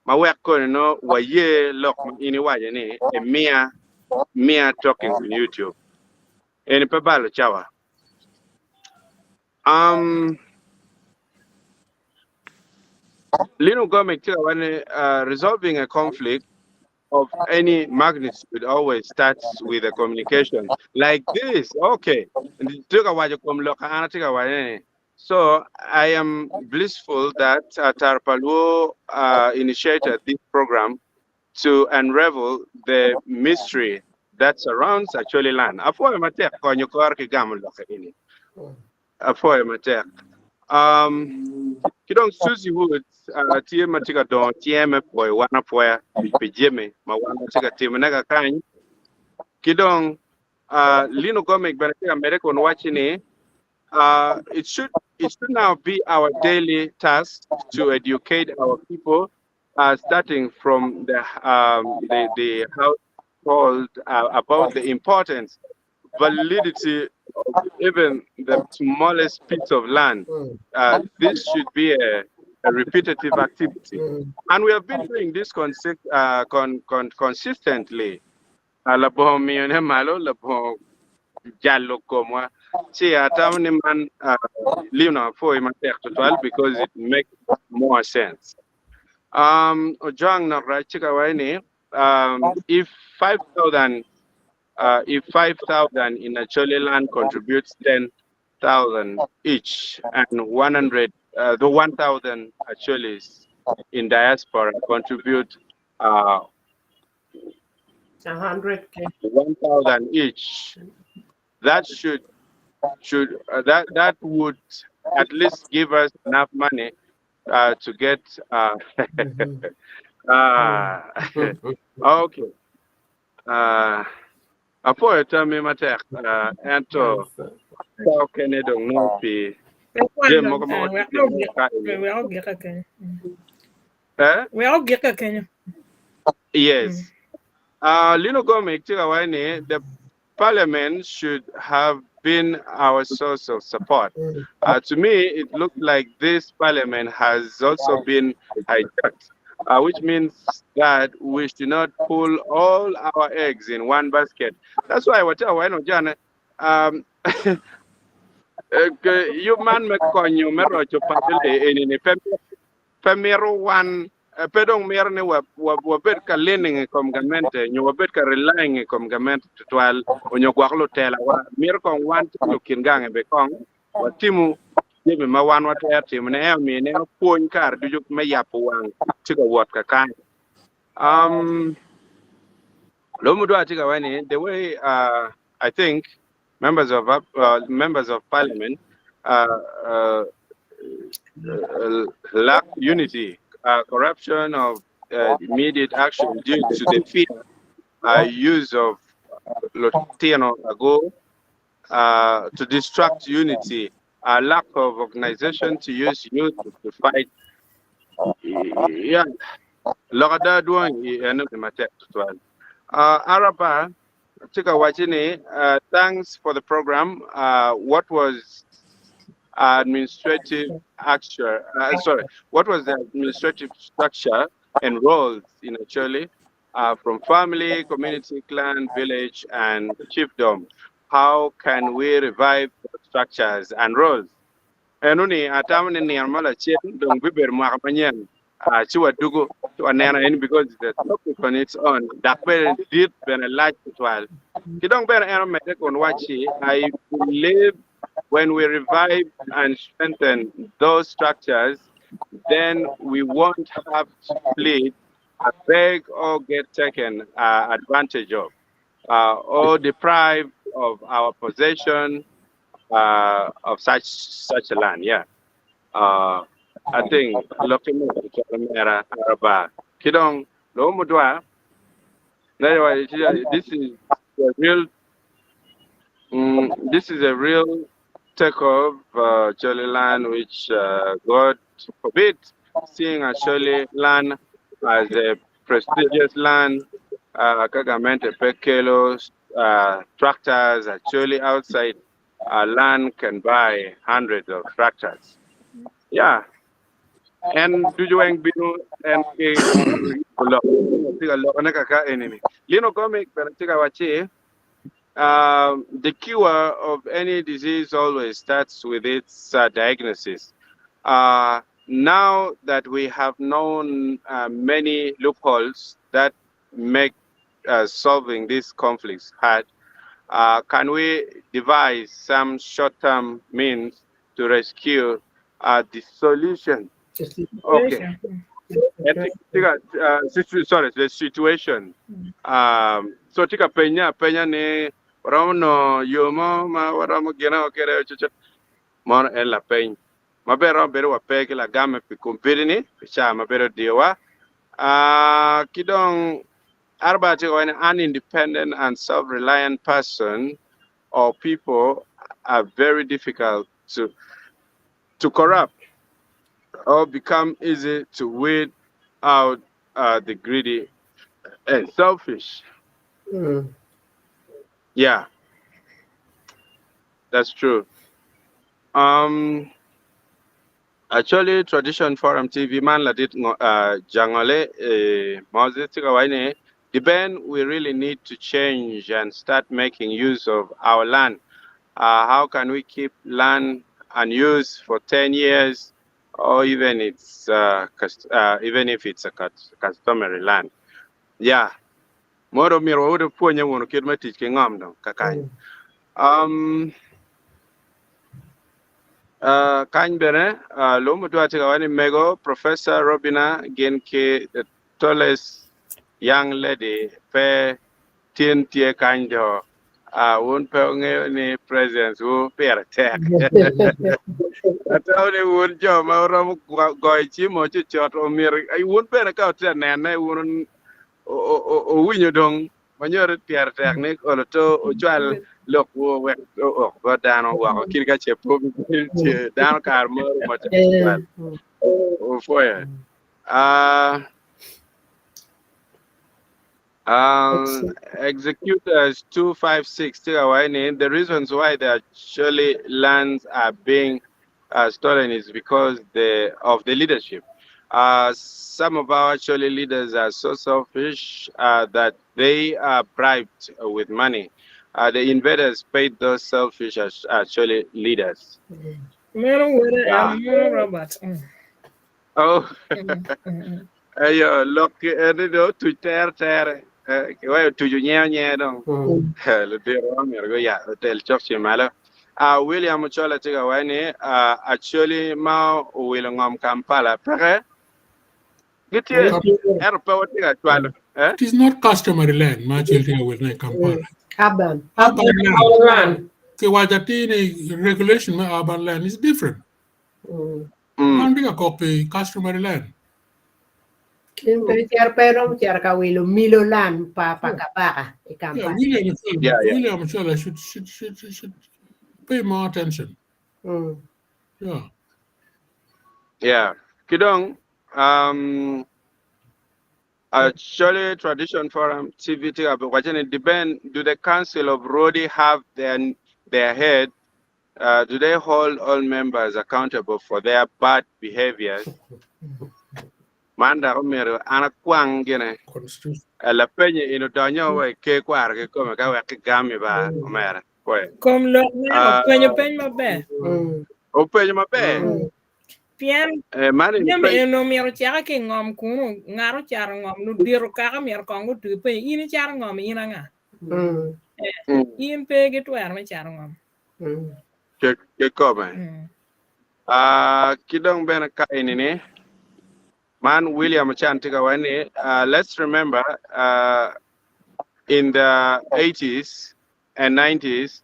ma wek koni no waye lok ma in iwaco ni imiya miya talking on YouTube. Eni pe balo cawa. Lino Gomek tye ka waco ni resolving a conflict of any magnitude always starts with a communication like this. Okay. Tye ka waco kom lok an atye ka waco ni so I am blissful that Tarpalwo initiated this program to unravel the mystery that surrounds Acholi land. Apwoyo matek konyo kor ki gamo lok eni. Apwoyo matek. Um, ki dong Susie Woods tye ma tye ka dongo cinge me pwoyo wan apwoya pi jami ma wan watye ka timone kakany. Ki dong Lino Gomek bene tye ka medde kun wacci ni it should now be our daily task to educate our people starting from the, um, the, the household about the importance validity of even the smallest piece of land. This should be a repetitive activity. And we have been doing this consistently. Labongo miyone malo, labongo jalo komwa. Ci atamo ni man lino apwoyi matek tutwal because it makes more sense. Ojwang nok rac ci ka waci ni if 5,000 if 5,000 in Acholi land contributes 10,000 each and 100 the 1,000 Acholis in diaspora contribute 100K. 1,000 each, that should Should that that would at least give us enough money to get okay. Apwoyo tammi matek ento ka okene dong nongo pi jami mogo ma watye ka timo Wek ogike kenyo. Eh? Wek ogike kenyo. Yes. Lino Gomic tye ka waco ni the parliament should have been our source of support. To me, it looks like this parliament has also been hijacked, which means that we should not pull all our eggs in one basket. That's why what I know, John, yub man me konyo me roco paco eni-ni pe Pe mito wan, pe dong mito ni wabed ka leaning i kom gamente nyo wabed ka relying i kom gamente tutwal onyo gwok lutelawa. Mito kong wan calo lukin gange be kong watimu jami ma wan watwero timone. En omiyo ineno pwony kare ducu me yabo wang tye ka wot kakany. Um, Lomu dwa tye ka waco ni the way I think members of members of parliament lack unity, corruption of immediate action due to the fear use of Lutino ago to distract unity, lack of organization to use youth to fight. Yeah. Lok ada dwong i eno matek tutwal. Araba tye ka wacci ni, Thanks for the program. What was administrative actual, sorry, what was the administrative structure and roles in Acholi from family, community, clan, village, and chiefdom? How can we revive those structures and roles? Eno ni atamo ni nino mo lacen dong bibedo mwaka manyen ci wadugo ci waneno eni because it's a topic on its own dok bene dit bene lac tutwal. Ki dong bene en omedde kun wacci I believe when we revive and strengthen those structures then we won't have to plead, beg or get taken advantage of or deprived of our possession of such such a land. Yeah. I think loki me mera araba. Kidong lo mudwa. This is a real this is a real take of Acholi land, which God forbid, seeing Acholi land as a prestigious land, ka gamente pe kelo tractors actually outside land can buy hundreds of tractors. Yeah. En ducu weng bino en ki lok tye ka lokone kaka enini. Lino Comic bene tye ka wacci the cure of any disease always starts with its diagnosis. Now that we have known many loopholes that make solving these conflicts hard, can we devise some short-term means to rescue the solution? Okay. Sorry, the situation. So tye ka penye apenya ni waromo nongo yo mo ma waromo gine o kede mono en lapeny ma bene romo bedo wape ki lagamme pi kombeddi-ni pi caa ma bedo odiyowa. Ki dong Arba tye ka waco ni an independent and self-reliant person or people are very difficult to to corrupt or become easy to weed out the greedy and selfish. Yeah, that's true. Um, actually, Tradition Forum TV man ladit Jangole Moses tye ka waco ni Deben we really need to change and start making use of our land. How can we keep land unused for 10 years or even it's even if it's a customary land? Yeah. Modo myero wawot wapwonye wunu kit me tic ki ngom dong kakany. Um, kany bene, lubo mutwa tye ka waco ni mego Professor Robina gin ki the tallest young lady pe tin tye kany do. Ah, wun pe wungeyo ni presence wu pire tek. Atamo ni wun jo ma wuromo goyo cim o cucut omyero wun bene ka wutye ka nene wun owinyo dong ma nyuto pire tek ni olo to ocwal lok wu wek ook bot dano woko kit ka ce pe dano kare mo romo tek tutwal. Opwoyo. Ah, Executors 256 tye ka waco ni the reasons why the Acholi lands are being uh, stolen is because the, of the leadership. Uh, some of our Acholi leaders are so selfish uh, that they are bribed with money. Uh, the invaders paid those selfish Acholi leaders. Meno wode en meno Robert. Oh. Eyo, lok ki eni dong otuc tere tere. Eh, kiwaco otuc onyer onyer dong. Ludito ma myero guya otel cok ceng malo. Ah, William Ochola tye ka waco ni ah, Acholi ma owilo ngom Kampala peke. Gitye, ento pe watye ka cwalo. Eh? It is not customary land ma Acholi tye ka wilone i Kampala. Urban. Urban land. Urban land. Kiwaco atir ni regulation me urban land is different. Man tye ka kok pi customary land. In pe icito pe iromo cito ka wilo milo land pa pa kabaka i Yeah, Kampala. William Ochola, Yeah, yeah. William Ochola should, should, should, should pay more attention. Yeah. Yeah. Ki dong, um, Acholi Tradition Forum TV tye ka waco ni depend do the council of Rodi have their their head Uh, do they hold all members accountable for their bad behaviors? Man dok omyero an akwang gine. Constitution. Eh, Lapenye in odonyo wa i ker kwaro kikome ka wek kigami ba omera. Kwe. Kom lok meno Ah. openyo peny maber. Openyo maber. Pien Eh, man in jami penyo. eni omyero ocake ki i ngom kunu, ngat ocato ngom, ludito kaka myero kong gutugi penyo, in icato ngom in anga? In pe ki twero me cato ngom. Kikome. Ah, ki dong bene ka eni ni, man William Chan tye ka waco ni, ah, let's remember ah, in the 80s and 90s,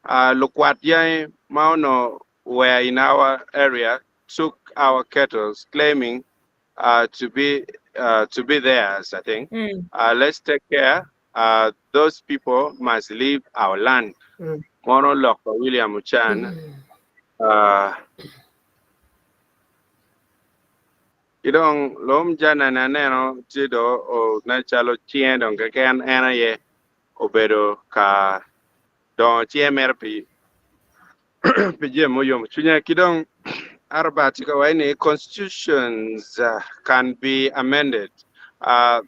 ah, lukwat yangi ma onongo were in our area took our cattle claiming uh, to be uh, to be theirs, I think. Uh, let's take care. Uh, those people must leave our land. Mono lok pa William Ochan. Uh, ki dong lom jana ni aneno tye do o nen calo cinge dong keken en aye obedo ka dongo cinge mere pi pi jami muyomo cwinye. Ki dong Araba tye ka waco ni constitutions uh, can be amended. Uh,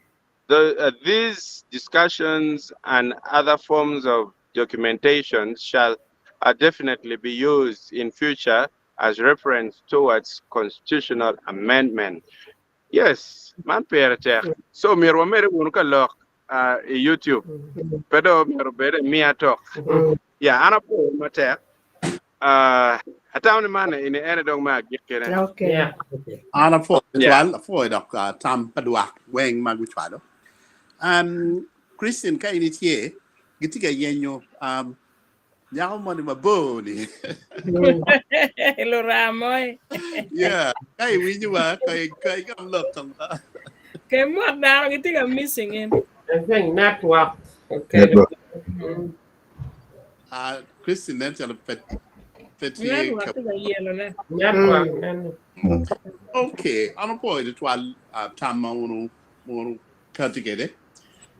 the, uh, these discussions and other forms of documentation shall uh, definitely be used in future as reference towards constitutional amendment. Yes, man pire tek. So myero wamede wunu ka lok uh, i YouTube. Pe do myero obed i miya tok. Ya, an apo matek. Uh, atamo ni man ini ene dong me agikkine. Okay. Yeah. An apwoyo Yeah. tutwal, apwoyo dok uh, tam pa lwak weng ma gucwalo. Um, Christian ka in itye, gitye ka yenyo um, nyako moni mabor ni. Luram oi. yeah, ka iwinyo wa, ka i- ka igam lok kong. Ke mot dano gitye ka missing in. I think network. Okay. Network. Uh, Christian nen calo pe pe tye Network ka tye ka yelo ne. Network. nene. Okay, an apwoyo tutwal uh, tam ma unu unu kati kwede.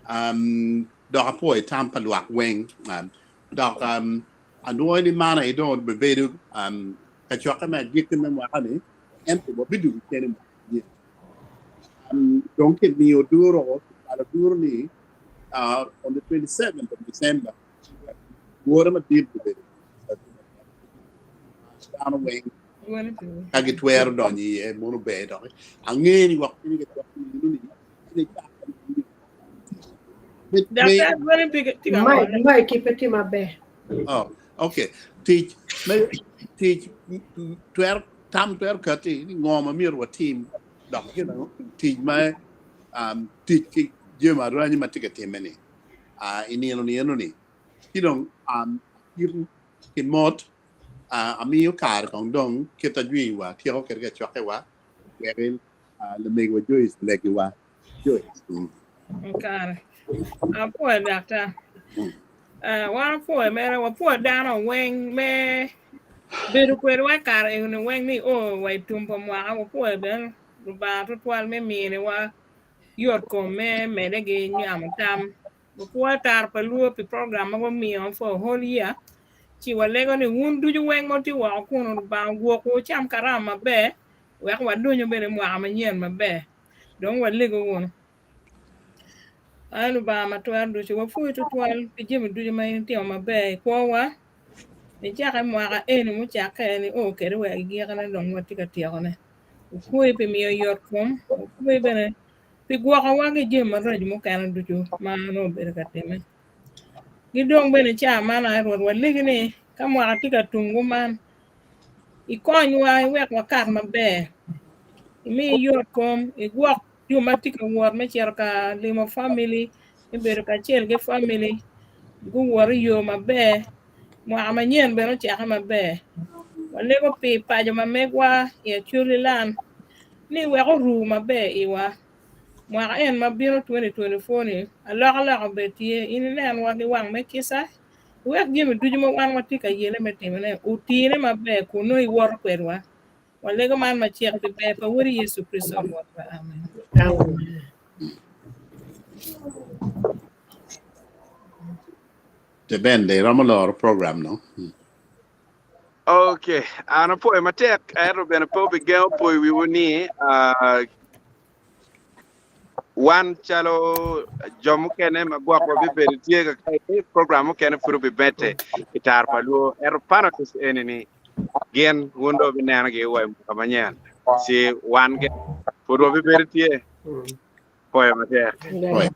Um, dok apwoyo tam pa lwak weng. Um, dok um, anwoyo ni man aye dong obedo um, kacokke me agikki me mwaka ni ento wabidugo cen i mwaka manyen. Um, dong kimiyo duro, kicwalo duro ni uh, on the 27th of December, wore madit obedo dano weng Wene pi. ka gitwero donyo iye mono ber dok ange ni gwok piny gitwero ni ni me Daktar wene pi tye ka Mai ngole. mai ki pe tye maber. oh okay tic me tic twero tam twero kati ni ngo ma myero watim dok you know tic ma um, tic ki jami aranyi ma tye ka time ni uh, i nino ni eno ni. Ci dong um, ki mot uh, amiyo kare kong dong kit ajwiwa tyeko kwede kacokkewa wek uh, lamegiwa Joyce olegiwa. Joyce. Mm. Kare. Apwoyo daktar. Uh, wan apwoyo mere, wapwoyo dano weng me bedo kwedwa i kare eni weng ni o wa i tum pa mwaka, wapwoyo bene Lubanga tutwal me miniwa yot kom me mede gi nyamo tam. Wapwoyo taro pa luo pi program ma gumiyo for a whole year. Ci walego ni wun ducu weng ma wutye woko kunu Lubanga ogwokwu wucam karama maber wek wadonyu bene i mwaka manyen maber. Dong walego wunu. Ai Lubanga ma twero ducu, wapwoyi tutwal pi jami ducu ma in itimo maber i kwowa. Nicake mwaka eni mucakke ni o kede wa igikine dong watye ka tyekone. Wapwoyi pi miyo yot kom, wapwoyi bene pi gwokowa ki jami maraco mukene ducu ma nongo obedo ka timme. Ki dong bene ca man ai Rwot walegi ni ka mwaka tye ka tum kuman, ikonywa iwek wakat maber, imi yot kom, igwok jo ma tye ka wot me cito ka limo famili, me bedo kacel ki famili, guwot i yo maber, mwaka manyen bene ocake maber. Walego pi paco ma megwa i Acholi Land ni wek oru maber iwa. Mwaka en ma bino 2024 ni alokaloka obed tye, in inenwa ki wang me kica, iwek jami ducu ma wan watye ka yele me timone otine maber kun nongo iwoto kwedwa. Walego man macek pi ber pa Wodi Yecu Kricito Rwotwa. Amen. Amen. Te bende iromo loro program no. Okay, an apwoyo matek ento bene pe obigengo poyo wiwu ni uh, wan calo jo mukene ma gwok wabibedo tye ka kae program mukene pud obibete i tar pa luo ento panelists eni ni gin wun dong wubinenogi wa i mwaka manyen ci wan ge pud wabibedo tye poyo matek. Poyo.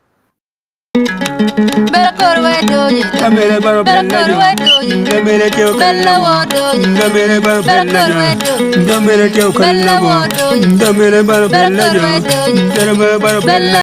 Bella.